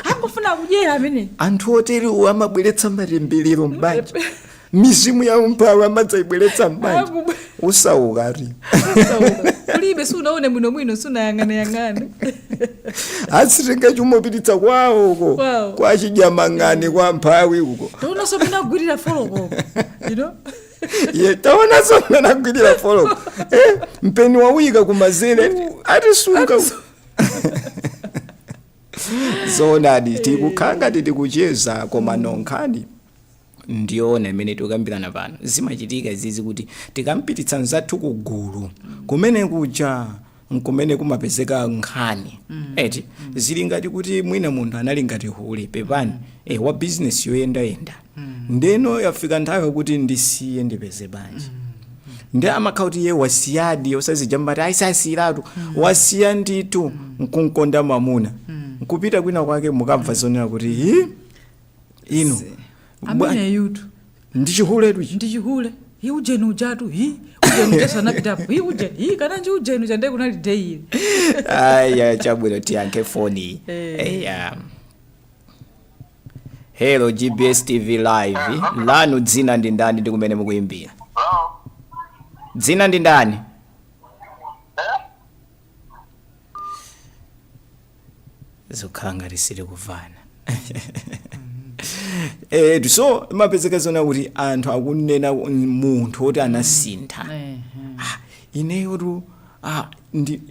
[SPEAKER 3] Angofuna kudyera amene.
[SPEAKER 2] Anthu oterewo amabweretsa matembelero m'banja, mizimu ya umphawi amadzayibweretsa m'banja. Usaukati.
[SPEAKER 3] Kulibe, sunaone bwinobwino, sunayang'aneyang'ane.
[SPEAKER 2] Asitenga chumopititsa kwawo uko.
[SPEAKER 3] Kwawo.
[SPEAKER 2] Kwa chidyamang'ani, kwa mphawi uko.
[SPEAKER 3] Taonanso mene agwirira foloko you know
[SPEAKER 2] Ye, taonanso mmene agwirira foloko, mpeni wawika kumazere, atisunga. Zoonadi, tikukhala ngati tikucheza, koma nonkhani ndiona imene tikukambirana pano. Zimachitika izizi kuti tikampititsa mzathu kugulu kumene kuja nkumene kumapezeka nkhani, eti? Zili ngati kuti mwina munthu anali ngati hule, pepani, wa business yoyendayenda, ndeno yafika nthawi yakuti ndisiye ndipeze banja. Ndi amakhala kuti iye wasiyadi, osazija mbati ayisasiyiratu, wasiya ndithu nkunkonda mamuna, nkupita kwina kwake, mukamva zonena kuti hi inu
[SPEAKER 3] Amene yutu
[SPEAKER 2] ndi chihuletu ichi.
[SPEAKER 3] Ndi chihule. Hi, ujeni ujatu, hi ujeni ujaso anapitapo, hi ujeni, hi kananji ujeni uja, ndiye kunali daily.
[SPEAKER 2] Aya, chabwino, tiyankhe foni. Eya, hello, GBS TV live, lanu dzina ndi ndani ndi kumene mukuyimbira? Dzina ndi ndani? Zikukhala ngati sitikuvana. So imapezeka zona kuti anthu akunena munthu woti anasintha. Ah, ineyotu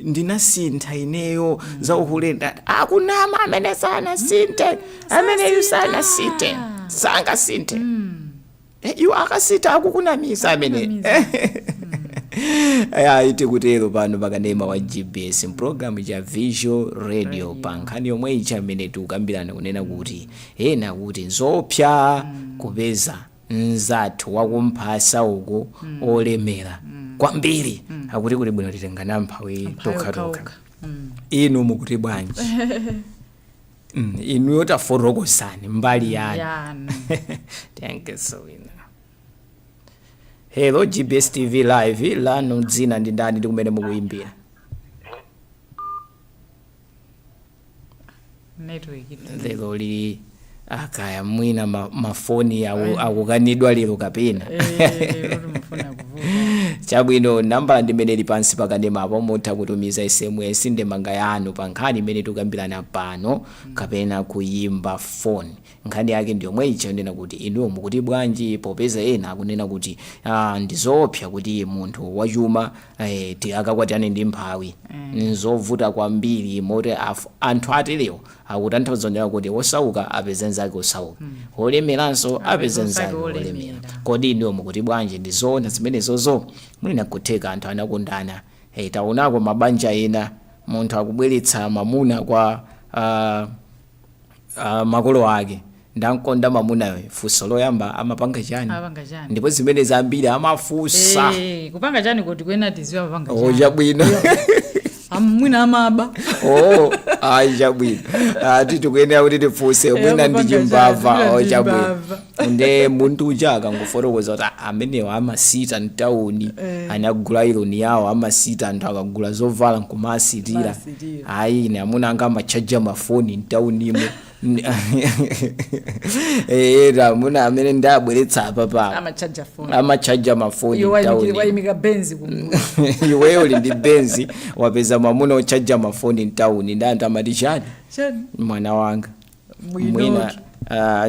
[SPEAKER 2] ndinasintha ineyo za uhule. Akunama amene sanasinthe, ameneyu sanasinthe, sangasinthe. Iwo akasintha akukunamisa amene. Ayi, tikutero pano pakanema wa GBS mpulogalamu cha Visual Radio, pa nkhani yomwe icha amene tikukambirana, kunena kuti ena kuti nzopsa kupeza mzathu wakumphasa uku olemera kwambiri, akuti kuli bwino titengana mphawi tokhatokha. Inu mukuti bwanji? Inuyo tafotokozani mbali yanu.
[SPEAKER 3] Yanu.
[SPEAKER 2] Thank you so wina. Hello, GBS TV live, lanu dzina ndi ndani ndi kumene mukuyimbira?
[SPEAKER 3] Network.
[SPEAKER 2] Lero lili akaya mwina mafoni akukanidwa lero kapena.
[SPEAKER 3] Lero timafuna kuvuta.
[SPEAKER 2] Chabwino, nambala ndimene ili pansi pakanemapo, mutha kutumiza SMS ndemanga yanu pa nkhani imene tikukambirana pano kapena kuyimba phone. Nkhani yake ndi yomwe ija yonena kuti inuyo mukuti bwanji, popeza ena akunena kuti ndizoopsa kuti munthu wachuma akakwatirane ndi mphawi, nzovuta kwambiri, moti anthu aterewo akutanthauza kunena kuti osauka apeze nzake osauka, olemeranso apeze nzake olemera.
[SPEAKER 3] Olemera.
[SPEAKER 2] Kodi inuyo mukuti bwanji? Ndizoona zimenezozo? Mwina kutheka anthu anakondana. Taonako mabanja ena munthu akubweretsa mamuna kwa makolo ake. Ndankonda mamunayo, funso loyamba amapanga chani?
[SPEAKER 3] Amapanga chani?
[SPEAKER 2] Ndipo zimene zambiri amafunsa.
[SPEAKER 3] Eh, kupanga chani kuti kwena tiziwe amapanga
[SPEAKER 2] O
[SPEAKER 3] chani.
[SPEAKER 2] chabwino.
[SPEAKER 3] Mwina amaba.
[SPEAKER 2] O, ayi, chabwino, ati tikuyenera kuti tifunse, mwina ndi
[SPEAKER 3] amapanga
[SPEAKER 2] chimbava.
[SPEAKER 3] chani, mwina
[SPEAKER 2] O
[SPEAKER 3] ndi
[SPEAKER 2] chabwino.
[SPEAKER 3] chimbava.
[SPEAKER 2] Nde munthu uja akangofotokoza kuti, "Ah, amenewa amasita mtawuni, anagula ironi yawo, amasita, anthu akagula zovala nkumasitira."
[SPEAKER 3] Kumasitira.
[SPEAKER 2] Ayi, ine amuna anga amachaja mafoni mtaunimo. Era amuna amene ndabweretsa apa pa
[SPEAKER 3] Amachaja phone.
[SPEAKER 2] Amachaja mafoni
[SPEAKER 3] Iwe
[SPEAKER 2] mtawuni.
[SPEAKER 3] wayimika Benzi kumbuyo.
[SPEAKER 2] Iweyo uli ndi Benzi, wapeza mwamuna ochaja mafoni mtawuni, ndi anthu amati chani?
[SPEAKER 3] Chani?
[SPEAKER 2] Mwana wanga.
[SPEAKER 3] Bwinotu.
[SPEAKER 2] Mwina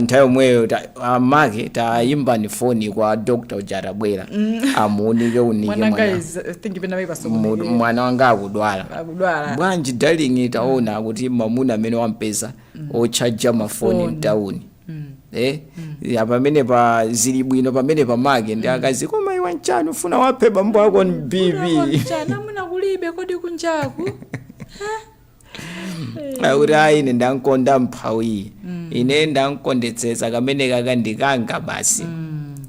[SPEAKER 2] nthawi yomweyo amake tayimbani foni kwa doctor uja atabwera amuunike unike
[SPEAKER 3] mwananga
[SPEAKER 2] mwana.
[SPEAKER 3] Is I think pena pake
[SPEAKER 2] Mwana wanga akudwala.
[SPEAKER 3] Akudwala.
[SPEAKER 2] Bwanji darling, taona kuti mamuna amene wampeza ochaja mafoni
[SPEAKER 3] Foni.
[SPEAKER 2] mtawuni, eh ya pamene pa zili bwino pamene pamake ndi akazi, koma iwe nchani ufuna waphe bambo ako ni BP?
[SPEAKER 3] Chana amuna kulibe kodi kunjaku?
[SPEAKER 2] Akuti ayi, ine ndankonda mphawi, ine ndankondetsetsa kamene kaka ndikanga basi.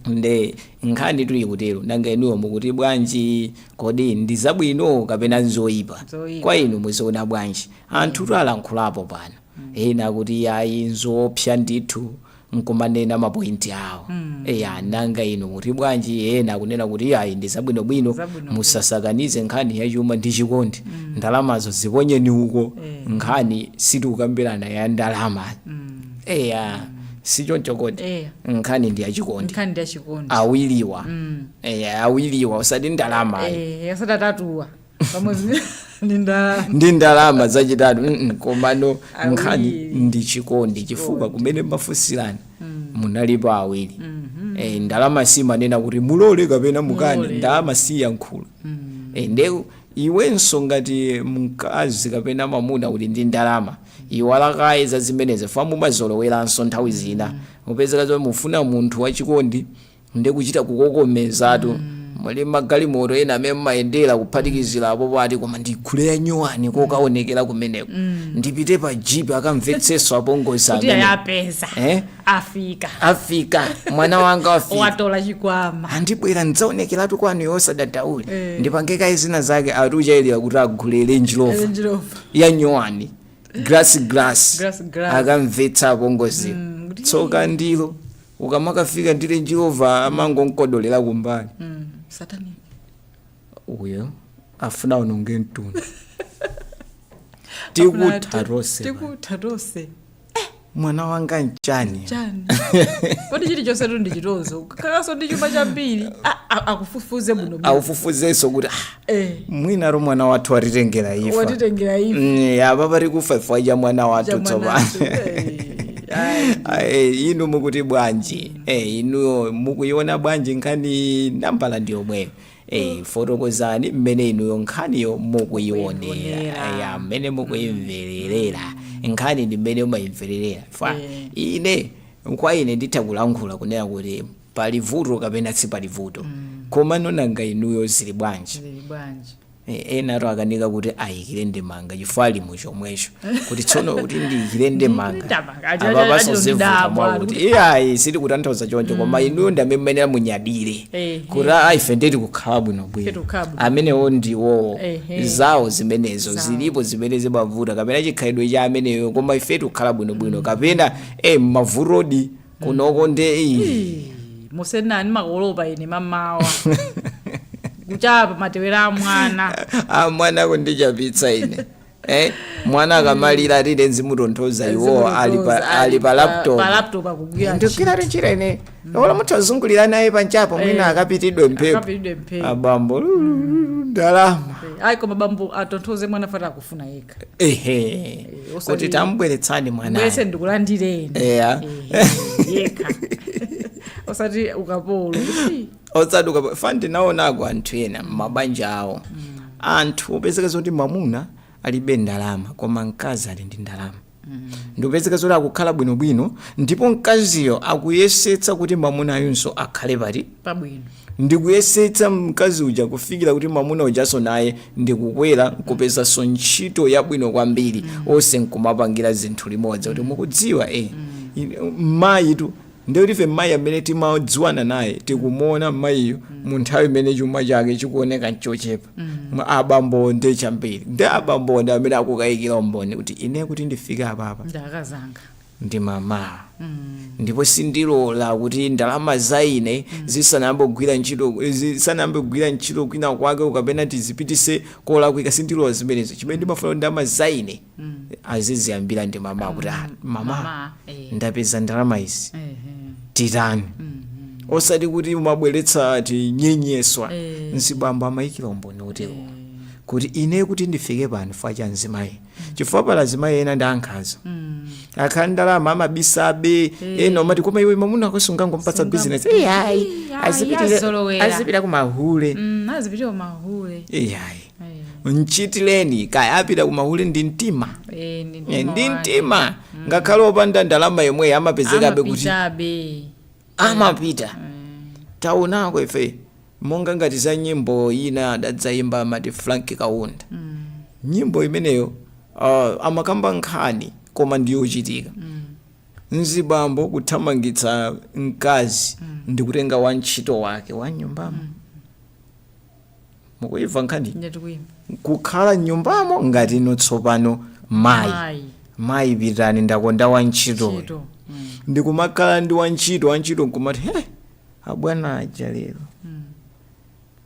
[SPEAKER 2] Nde nkhani tuli kutero. Nanga inuyo mukuti bwanji? Kodi ndi zabwino kapena nzoyipa?
[SPEAKER 3] Zoyipa.
[SPEAKER 2] Kwa inu muziona bwanji? Anthu talankhulapo pano, ena kuti ayi, nzoopsa ndithu, nkumanena mapointi awo. Eya, nanga inu muti bwanji? Ena akunena kuti ayi, ndi zabwinobwino.
[SPEAKER 3] Zabwinobwino.
[SPEAKER 2] Musasakanize nkhani yachuma ndi chikondi, ndalamazo ziponyeni uko, nkhani sitikukambirana ya ndalama. Eya, sichoncho kodi?
[SPEAKER 3] Eya.
[SPEAKER 2] Nkhani ndi yachikondi.
[SPEAKER 3] Nkhani ndi yachikondi.
[SPEAKER 2] Awiriwa, eya, awiriwa, usati ndalama ayi.
[SPEAKER 3] Eh, asati atatuwa pamodzi ndi ndalama.
[SPEAKER 2] Ndi ndalama zachitatu, komano nkhani
[SPEAKER 3] Awiri.
[SPEAKER 2] ndi chikondi, chifukwa kumene mafunsirani munalipo awiri. Eh, ndalama simanena kuti mulole kapena mukani.
[SPEAKER 3] Mulole.
[SPEAKER 2] Ndalama siyankhula. Eh, nde iwenso ngati mkazi kapena mamuna uli ndi ndalama, iwalakaye za zimenezi fa mumazoloweranso. Nthawi zina mupezeka zomwe mufuna munthu wachikondi, ndi kuchita kukokomezatu. Muli magalimoto ena amene mmayendera kuphatikizira apo pati, koma ndigule ya nyuwani kokaonekera kumeneko, ndipite pa jipi akamvetsenso apongozi
[SPEAKER 3] kuti
[SPEAKER 2] amene
[SPEAKER 3] ayapeza.
[SPEAKER 2] Eh?
[SPEAKER 3] Afika.
[SPEAKER 2] Afika mwana wanga, wafika.
[SPEAKER 3] Watola chikwama.
[SPEAKER 2] Andibwera ndidzaonekeratu kwanu yosadadaule.
[SPEAKER 3] Eh.
[SPEAKER 2] Ndipangekayi zina zake, atiuchailira kuti agule Range Rover
[SPEAKER 3] Range Rover.
[SPEAKER 2] ya nyuwani, glass glass.
[SPEAKER 3] Glass, glass.
[SPEAKER 2] Akamvetsa apongoziwo.
[SPEAKER 3] Kuti-
[SPEAKER 2] Tsoka ndilo ukamakafika ndi Range Rover, amangonkodolera kumbali.
[SPEAKER 3] Satani.
[SPEAKER 2] Uyo afuna unonge mtundu, tikutha tonse.
[SPEAKER 3] Tikutha tonse.
[SPEAKER 2] Mwana wanga nchani?
[SPEAKER 3] Chani kodi? Chilichonse tu ndi chitozo, kakaso ndi chuma chambiri. Akufufuze bwino bwino.
[SPEAKER 2] Aufufuzenso kuti ah,
[SPEAKER 3] eh
[SPEAKER 2] mwinaro mwana wathu watitengera ifa.
[SPEAKER 3] Watitengera ifa.
[SPEAKER 2] Apa pari kufa ifa cha mwana wathu.
[SPEAKER 3] Cha
[SPEAKER 2] tsopano.
[SPEAKER 3] mwanathu. Eh, ayi.
[SPEAKER 2] Ayi, inu mukuti bwanji? Eh, inuyo mukuiona bwanji nkhani? Nambala ndi yomweyo. Eh, fotokozani mmene inuyo nkhaniyo mukuionera.
[SPEAKER 3] Mukuionera.
[SPEAKER 2] Ya, mmene mukuyimvererera nkhani ndi mmene umayimvererera fa. Ine, kwa ine nditha kulankhula kunena kuti pali vuto kapena sipali vuto, koma nonanga inuyo zili bwanji?
[SPEAKER 3] Zili bwanji?
[SPEAKER 2] Eh, enatu akanika kuti ayikire ndemanga chifukwa ali muchomwecho, kuti tsono kuti ndiyikire ndemanga
[SPEAKER 3] Ndemanga,
[SPEAKER 2] apa pasozivuta
[SPEAKER 3] ndidabwa,
[SPEAKER 2] mwakuti iyayi, sitikutanthauza choncho, koma inuyo ndi amene mmene munyadire kuti a ife ndeti kukhala bwinobwino.
[SPEAKER 3] Tikukhala bwino.
[SPEAKER 2] Amenewo ndiwowo. Zawo zimenezo.
[SPEAKER 3] Zawo.
[SPEAKER 2] Zilipo zimene zimavuta kapena chikhalidwe cha ameneyo, koma ife tikukhala bwinobwino, kapena eh, mavurodi kunoko nde iyi.
[SPEAKER 3] Musenani makolopa ine mamawa, kuchapa matewera a mwana.
[SPEAKER 2] Ah, mwana kundichapitsa ine, eh, mwana akamalira atite nzimutonthoza, iwo ali pa laptop.
[SPEAKER 3] Pa laptop akugwira.
[SPEAKER 2] Ndikugwira ntchito ine, ola muthu azungulira naye panchapo, mwina akapitidwe mphepo.
[SPEAKER 3] Akapitidwe mphepo.
[SPEAKER 2] Abambo lululu, ndalama.
[SPEAKER 3] Ayi, koma bambo atonthoze mwana fati akufuna yekha.
[SPEAKER 2] Ehe.
[SPEAKER 3] Osati-
[SPEAKER 2] Kuti tambweretsani mwanayo.
[SPEAKER 3] Bwese ndikulandireni.
[SPEAKER 2] Eya.
[SPEAKER 3] Ehe, yekha, osati ukapolo.
[SPEAKER 2] Osaduka fa. Ndinaonako anthu ena m'mabanja awo, anthu opezeka zoti mamuna alibe ndalama koma mkazi ali ndi ndalama, ndikupezeka zoti akukhala bwinobwino, ndipo mkaziyo akuyesetsa kuti mamunayunso akhale pati?
[SPEAKER 3] Pabwino.
[SPEAKER 2] Ndikuyesetsa mkazi uja kufikira kuti mamuna ujaso naye ndikukwera nkupezanso ntchito yabwino kwambiri, onse nkumapangira zinthu limodzi, kuti mukudziwa, eh, Mayi tu, ndekuti ife mayi amene timadziwana naye tikumuona mayiyo mu nthawi imene chuma chake chikuoneka nchochepa. Abambo ndi chambiri, ndi abambo ndi amene akukayikira umboni kuti ine kuti ndifike apapa
[SPEAKER 3] ndakazanga
[SPEAKER 2] ndi mama, ndipo sindilola kuti ndalama za ine zisanayambe kugwira ntchito, zisanayambe kugwira ntchito kwina kwake kapena tizipitise kolakwika. Sindilola zimenezo. Chimene ndimafuna kuti ndalama za ine aziziyambira ndi mama, kuti, "Ah, mama,
[SPEAKER 3] Mama, eh.
[SPEAKER 2] ndapeza ndalama izi,
[SPEAKER 3] Ehe.
[SPEAKER 2] titani?" Osati kuti umabweretsa tinyenyeswa.
[SPEAKER 3] Eh.
[SPEAKER 2] Mzibambo amayikira umboni utero kuti ine kuti ndifike pano chifukwa cha mzimayi, chifukwa pala azimayi ena ndi ankhanza, akhala ndalama amabisabe. Ena umati, "Koma iwe mamuna wako sungangompatsa business?" "Iyayi."
[SPEAKER 3] Ayi, azolowera.
[SPEAKER 2] Azipita kumahule.
[SPEAKER 3] Azipita kumahule.
[SPEAKER 2] Iyayi, mchitireni kaya apita kumahule ndi mtima.
[SPEAKER 3] Eh, ndi
[SPEAKER 2] Eh, ndi
[SPEAKER 3] wake.
[SPEAKER 2] mtima, ngakhale opanda ndalama yomwe amapezekabe kuti
[SPEAKER 3] Amapitabe.
[SPEAKER 2] Amapita. Taonako ife monga ngati za nyimbo ina adadzayimba, amati Frank Kaunda. Nyimbo imeneyo amakamba nkhani koma ndiyochitika. Mzibambo kuthamangitsa mkazi ndikutenga wantchito wake wa nyumbamo. Mukuyimva nkhani?
[SPEAKER 3] Ndikuimva.
[SPEAKER 2] Kukhala nyumbamo ngati ino tsopano mayi,
[SPEAKER 3] Mayi.
[SPEAKER 2] "Mayi, pitani, ndakonda wantchitoyo."
[SPEAKER 3] Ntchito.
[SPEAKER 2] Ndikumakhala ndi wantchito, wantchito nkumati, "He, abwana aja lero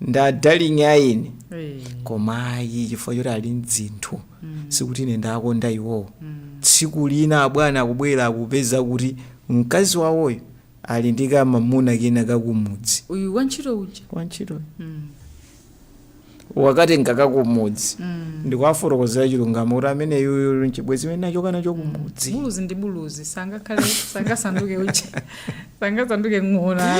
[SPEAKER 2] ndadaling ayine."
[SPEAKER 3] Eh.
[SPEAKER 2] Koma ayi, chifukwa choti ali mdzinthu, sikuti ine ndakonda iwowo. Tsiku lina abwana akubwera, akupeza kuti mkazi wawoyo ali ndi kamamuna kena kakumudzi.
[SPEAKER 3] Uyu wantchito uja.
[SPEAKER 2] Wantchito wakatenga kakumudzi. Ndikuwafotokozera chilungamo kuti amene yuyu nchibwezi imene nachoka nacho kumudzi.
[SPEAKER 3] Buluzi ndi buluzi, sangakhale, sangasanduke uchi, sangasanduke ng'ona.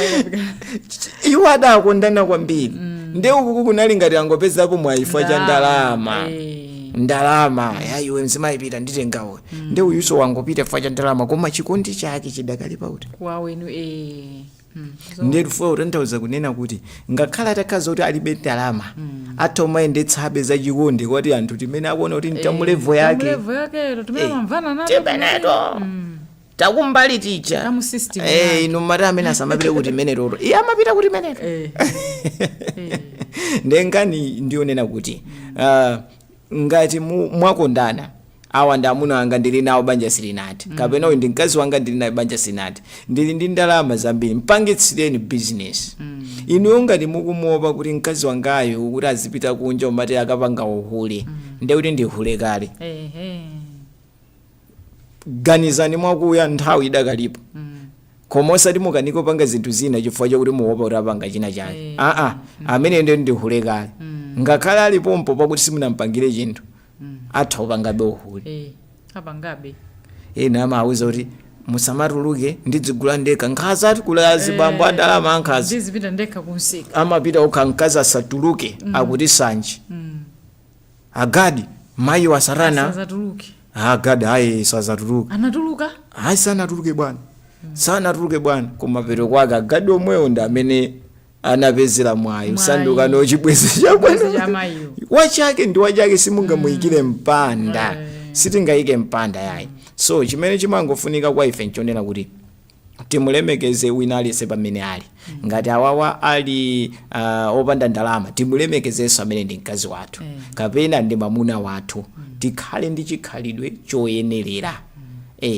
[SPEAKER 2] Iwo adakondana kwambiri, ndi ukuku kunali ngati angopezapo mwayi chifukwa cha ndalama.
[SPEAKER 3] Eh.
[SPEAKER 2] Ndalama ya iwe mzimayipita, nditengawe. Ndi uyuso wangopita chifukwa cha ndalama, koma chikondi chake chidakali pauti?
[SPEAKER 3] Kwawenu, eh.
[SPEAKER 2] Ndiye tifuna kutanthauza kunena kuti ngakhale atakhaza kuti alibe ndalama, atha umayendetsabe za chikondi kwati anthu timene akuona kuti ntamu level yake.
[SPEAKER 3] Level yake tumene
[SPEAKER 2] Eh,
[SPEAKER 3] mamvana nato.
[SPEAKER 2] Timeneto takumbali tija.
[SPEAKER 3] Tamu system
[SPEAKER 2] Eh,
[SPEAKER 3] yake.
[SPEAKER 2] inu mati amene asamapite kuti mene toto, iye amapita kuti meneto.
[SPEAKER 3] Eh. Eh.
[SPEAKER 2] Ndengani ndionena kuti ngati mwakondana, awa ndi amuna anga, ndili nawo banja silinati, kapena uyu ndi mkazi wanga, ndili naye banja silinati, ndili ndi ndalama zambiri, mpangitsireni business. Inuyo ngati mukumuopa kuti mkazi wangayo kuti azipita kunja umati akapanga uhule, ndiye kuti ndi hule kale.
[SPEAKER 3] Ehe.
[SPEAKER 2] Ganizani mwakuya nthawi idakalipo, koma osati mukaniko panga zinthu zina chifukwa chokuti muopa kuti apanga china chake.
[SPEAKER 3] Eh.
[SPEAKER 2] Aa, amene ndiye ndi hule kale. Ngakhale alipompo pakuti simunampangire chinthu, atha kupangabe uhule.
[SPEAKER 3] Eh. Apangabe.
[SPEAKER 2] Ena amawuza kuti musamatuluke, ndidzigula ndekha. Nkhaza ati kula azibambo andalama ankhaza.
[SPEAKER 3] Ndizipita ndekha kunsika.
[SPEAKER 2] Amapita okha, mkazi asatuluke, akuti sanji agadi mayi wasarana.
[SPEAKER 3] Asatuluke.
[SPEAKER 2] Agadi ayi, sazatuluka.
[SPEAKER 3] Anatuluka.
[SPEAKER 2] Ayi, sanatuluke bwana, sanatuluke bwana. Kumapeto kwake agadi omwewo ndi amene anapezera mwayi usanduka nochibwezi
[SPEAKER 3] Chibwezi
[SPEAKER 2] chabwino.
[SPEAKER 3] cha mayiyo.
[SPEAKER 2] Wachake ndi wachake, simungamuyikire mpanda, sitingayike mpanda yayi. So chimene chimangofunika kwa ife nchonena kuti timulemekeze wina aliyense pamene ali. Ngati awawa ali opanda ndalama, timulemekezenso amene ndi mkazi wathu kapena ndi mwamuna wathu. Tikhale ndi chikhalidwe choyenerera.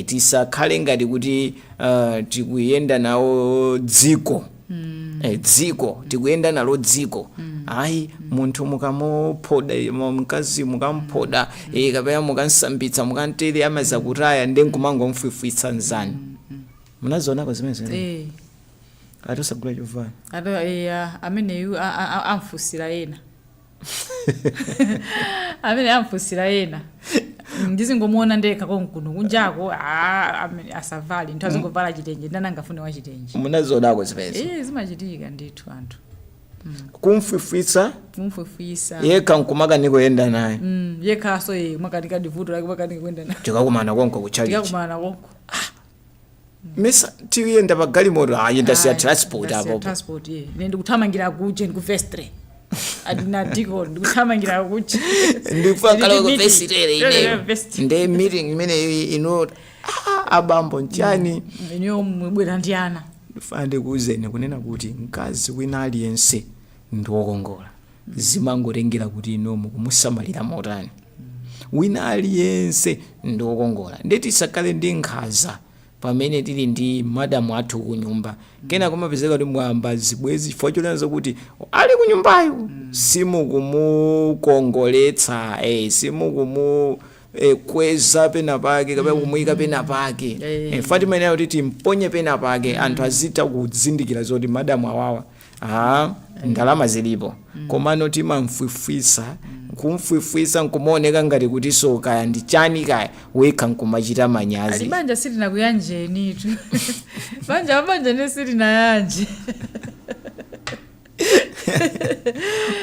[SPEAKER 2] Tisakhale ngati kuti tikuyenda nawo dziko, dziko tikuyenda nalo dziko. Ayi, munthu mukamuphoda, mkazi mukamphoda, kapena mukansambitsa, mukantere, amaza kutaya, ndi nkumangomfwifwitsa mzanu. Munazionako zimene?
[SPEAKER 3] Eh.
[SPEAKER 2] Ati usagula chovala.
[SPEAKER 3] Ati ameneyu amfusira ena, amene amfusira ena, ndizingomuona ndekha konkuno kunjako. Ah, asavale nthu, azingovala chitenje, ndani angafune wachitenje?
[SPEAKER 2] Munazionako zimenezo?
[SPEAKER 3] Eh, zimachitika ndithu anthu.
[SPEAKER 2] Kumfwifwitsa.
[SPEAKER 3] Kumfwifwisa.
[SPEAKER 2] Yekha nkumakani kuyenda naye.
[SPEAKER 3] Yekhaso ye mwakanika divuto lake, mwakanika kuyenda naye.
[SPEAKER 2] Tikakumana konko kuchalichi.
[SPEAKER 3] Tikakumana konko.
[SPEAKER 2] Mesa tiyenda pa galimoto? Ayi, ndasiya transport.
[SPEAKER 3] Ndasiya
[SPEAKER 2] Apopo.
[SPEAKER 3] Transport, ye ine ndikuthamangira kuche, ndikuvestre adina diko, ndikuthamangira kuche.
[SPEAKER 2] Ndikufakala
[SPEAKER 3] Ndili
[SPEAKER 2] kuvesitere
[SPEAKER 3] meeting.
[SPEAKER 2] ineyo.
[SPEAKER 3] Vesti.
[SPEAKER 2] Nde meeting imeneyo ino. Abambo nchani?
[SPEAKER 3] Ineyo mwibwera ndi ana.
[SPEAKER 2] Ndifuna ndikuwuzeni kunena kuti mkazi wina aliyense ndi wokongola, zimangotengera kuti inu mukumusamalira motani. Wina aliyense ndi wokongola, ndi tisakhale ndi nkhanza pamene tili ndi madamu athu kunyumba. Kena kumapezeka kuti mwamba zibwezi chifukwa chonena zokuti ali kunyumbayo simukumukongoletsa, simukumu kweza pena pake kapena kumuyika pena pake. Fatima ineyo kuti timponye pena pake, anthu azitha kuzindikira zoti madamu awawa, ndalama zilipo, komano timamfwifwisa, kumfwifwisa nkumaoneka ngati kuti so kaya ndi chani kaya, wekha nkumachita manyazi.
[SPEAKER 3] Ali banja silinakuyanjenitu, banja banja ne silinayanje.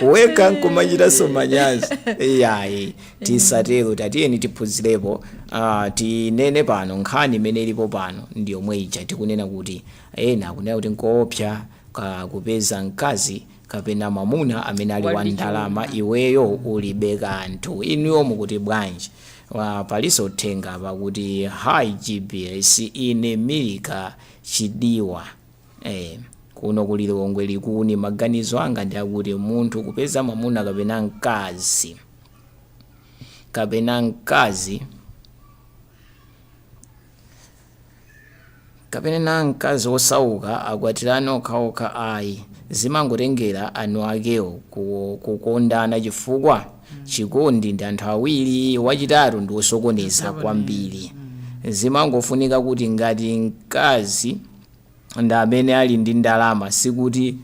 [SPEAKER 2] Wekha nkumachitanso manyazi. Iyayi, tisatero, tatiyeni tiphunzirepo. Tinene pano nkhani imene ilipo pano ndi yomwe ija tikunena kuti ena akunena kuti nkoopsa ka kupeza mkazi kapena mwamuna amene ali wa
[SPEAKER 3] Wali
[SPEAKER 2] ndalama, iweyo ulibe kanthu. Inuyo mukuti bwanji? Palinso uthenga pakuti, "Hi GBS, ine Milika Chidiwa, kuno kuli Lilongwe Likuni. Maganizo anga ndi akuti munthu kupeza mwamuna kapena mkazi wosauka akwatirane okhaokha, ayi, zimangotengera anu akewo kukondana, chifukwa chikondi ndi anthu awiri, wachitatu ndi wosokoneza kwambiri. Zimangofunika kuti ngati mkazi ndi amene ali ndi ndalama, sikuti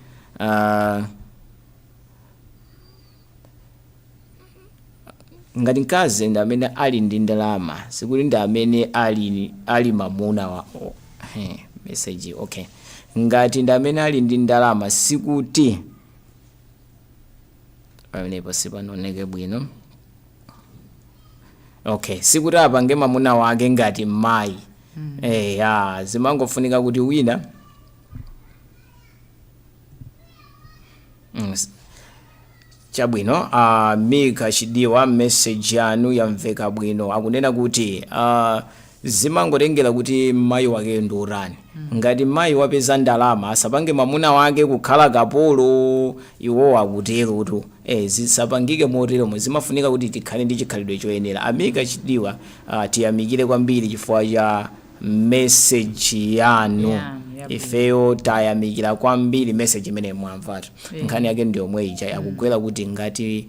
[SPEAKER 2] ngati mkazi ndi amene ali ndi ndalama, sikuti ndi amene ali mamuna wa, oh, message, okay, ngati ndi amene ali ndi ndalama, sikuti pamenepo sipanaoneke bwino, okay, sikuti apange mamuna wake ngati mayi. Ya, zimangofunika kuti wina chabwino. Mika Chidiwa, message yanu yamveka bwino. Akunena kuti zimangotengera kuti mayi wake ndi utani. Ngati mayi wapeza ndalama, asapange mwamuna wake kukhala kapolo. Iwo akuterotu, zisapangike moteromo, zimafunika kuti tikhale ndi chikhalidwe choyenera. Amika Chidiwa, tiyamikire kwambiri chifukwa cha message yanu.
[SPEAKER 3] Yeah.
[SPEAKER 2] Ifeyo tayamikira kwambiri message imene mwamvatu. Nkhani yake ndi yomwe ija yakugwera kuti ngati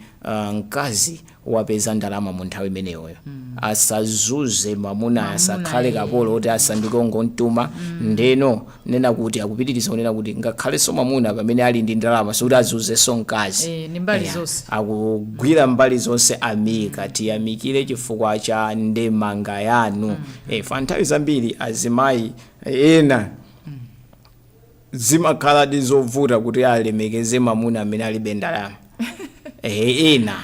[SPEAKER 2] mkazi wapeza ndalama mu nthawi imeneyoyo, asazuze mwamuna, asakhale kapolo kuti asanduke ongomtuma. Ndeno nena kuti akupitiriza kunena kuti ngakhalenso mwamuna pamene ali ndi ndalama, sikuti azuzenso mkazi.
[SPEAKER 3] Ni mbali zonse.
[SPEAKER 2] Akugwira mbali zonse. Amika, tiyamikire chifukwa cha ndemanga yanu. Fa nthawi zambiri azimayi ena zimakhala zovuta kuti alemekeze mwamuna amene alibe ndalama, ena.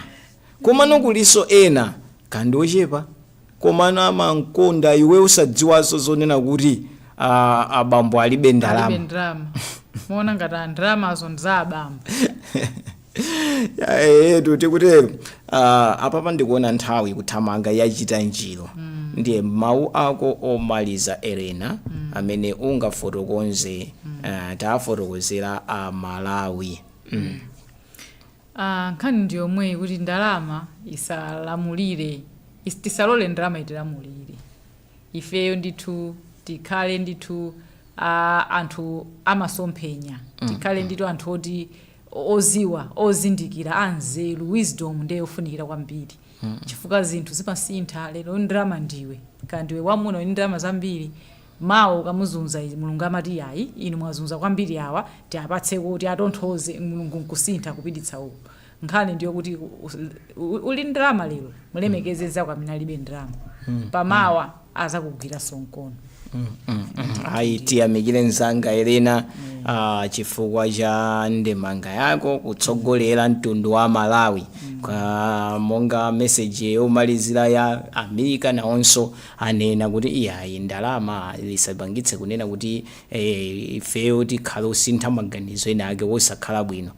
[SPEAKER 2] Komano kuliso ena kandi ochepa, komano amankonda iwe usadziwanso zonena kuti abambo alibe ndalama.
[SPEAKER 3] Alibe ndalama, muona ngati ndalamazo ndi za abambo.
[SPEAKER 2] Etu tikutero. Apapa ndikuona nthawi kuthamanga, yachita njiro. Ndiye mawu ako omaliza, Elena, amene ungafotokoze, tafotokozera a Malawi.
[SPEAKER 3] Nkhani ndi yomweyi kuti ndalama isalamulire, tisalole ndalama itilamulire ifeyo ndithu. Tikhale ndithu anthu amasomphenya, tikhale ndithu anthu oti oziwa, ozindikira, anzeru. Wisdom ndiye yofunikira kwambiri, chifukwa zinthu zimasintha. Lero ndalama ndiwe, kaya ndiwe wamuna uli ndalama zambiri, mawa ukamuzunza izi, Mulungu amati, "Ayi, inu mwazunza kwambiri awa, tiapatseko, tiatonthoze." Mulungu nkusintha kupititsa uku. Nkhani ndiyo kuti uli ndalama lero, mulemekeze zako amene alibe ndalama, pamawa azakugwiranso mkono.
[SPEAKER 2] Ayi, tiyamikire mzanga Elena. Chifukwa cha ndemanga yako kutsogolera mtundu wa Malawi. Kwa monga meseji yomalizira ya Amerika, nawonso anena kuti iyayi, ndalama lisapangitse kunena kuti ifeyo tikhale osintha maganizo ena ake wosakhala bwino.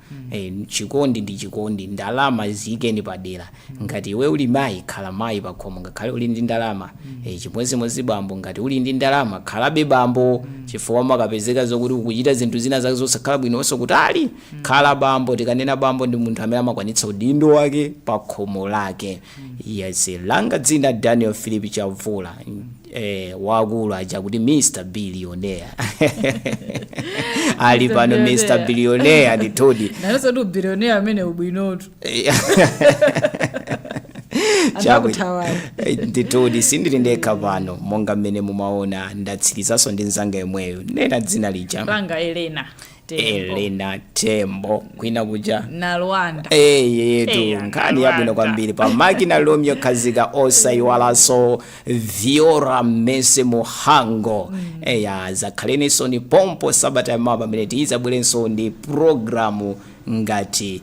[SPEAKER 2] Chikondi ndi chikondi, ndalama ziyikeni padera. Ngati iwe uli mayi, khala mayi pakhomo ngakhale uli ndi ndalama. Chimodzimodzi bambo, ngati uli ndi ndalama, khalabe bambo, chifukwa makapezeka zokuti ukuchita zinthu zina zake zosakhala bwinonso kutali. Khala bambo. Tikanena bambo, ndi munthu amene amakwanitsa udindo wake pa khomo lake. Yes, langa dzina Daniel Philip Chavula, wakulu aja kuti Mr Billionaire ali pano. Mr Billionaire ndithudi.
[SPEAKER 3] Nanonso ndi ubillionaire amene ubwinotu. Akuthawani.
[SPEAKER 2] Ndithudi, sindili ndekha pano. Monga mmene mumaona, ndatsirizanso ndi mzanga yemweyo. Nena dzina lija.
[SPEAKER 3] Langa Elena Tembo.
[SPEAKER 2] Elena Tembo, kwina kuja
[SPEAKER 3] na Rwanda.
[SPEAKER 2] Yetu.
[SPEAKER 3] Eya,
[SPEAKER 2] nkhani yabwino
[SPEAKER 3] Rwanda.
[SPEAKER 2] kwambiri. Pamakina Lomyo Khazika, osayiwalanso Viora Mese Muhango. Eya, zakhalenso ni pompo sabata yamawa pamene tizabwerenso ndi programu ngati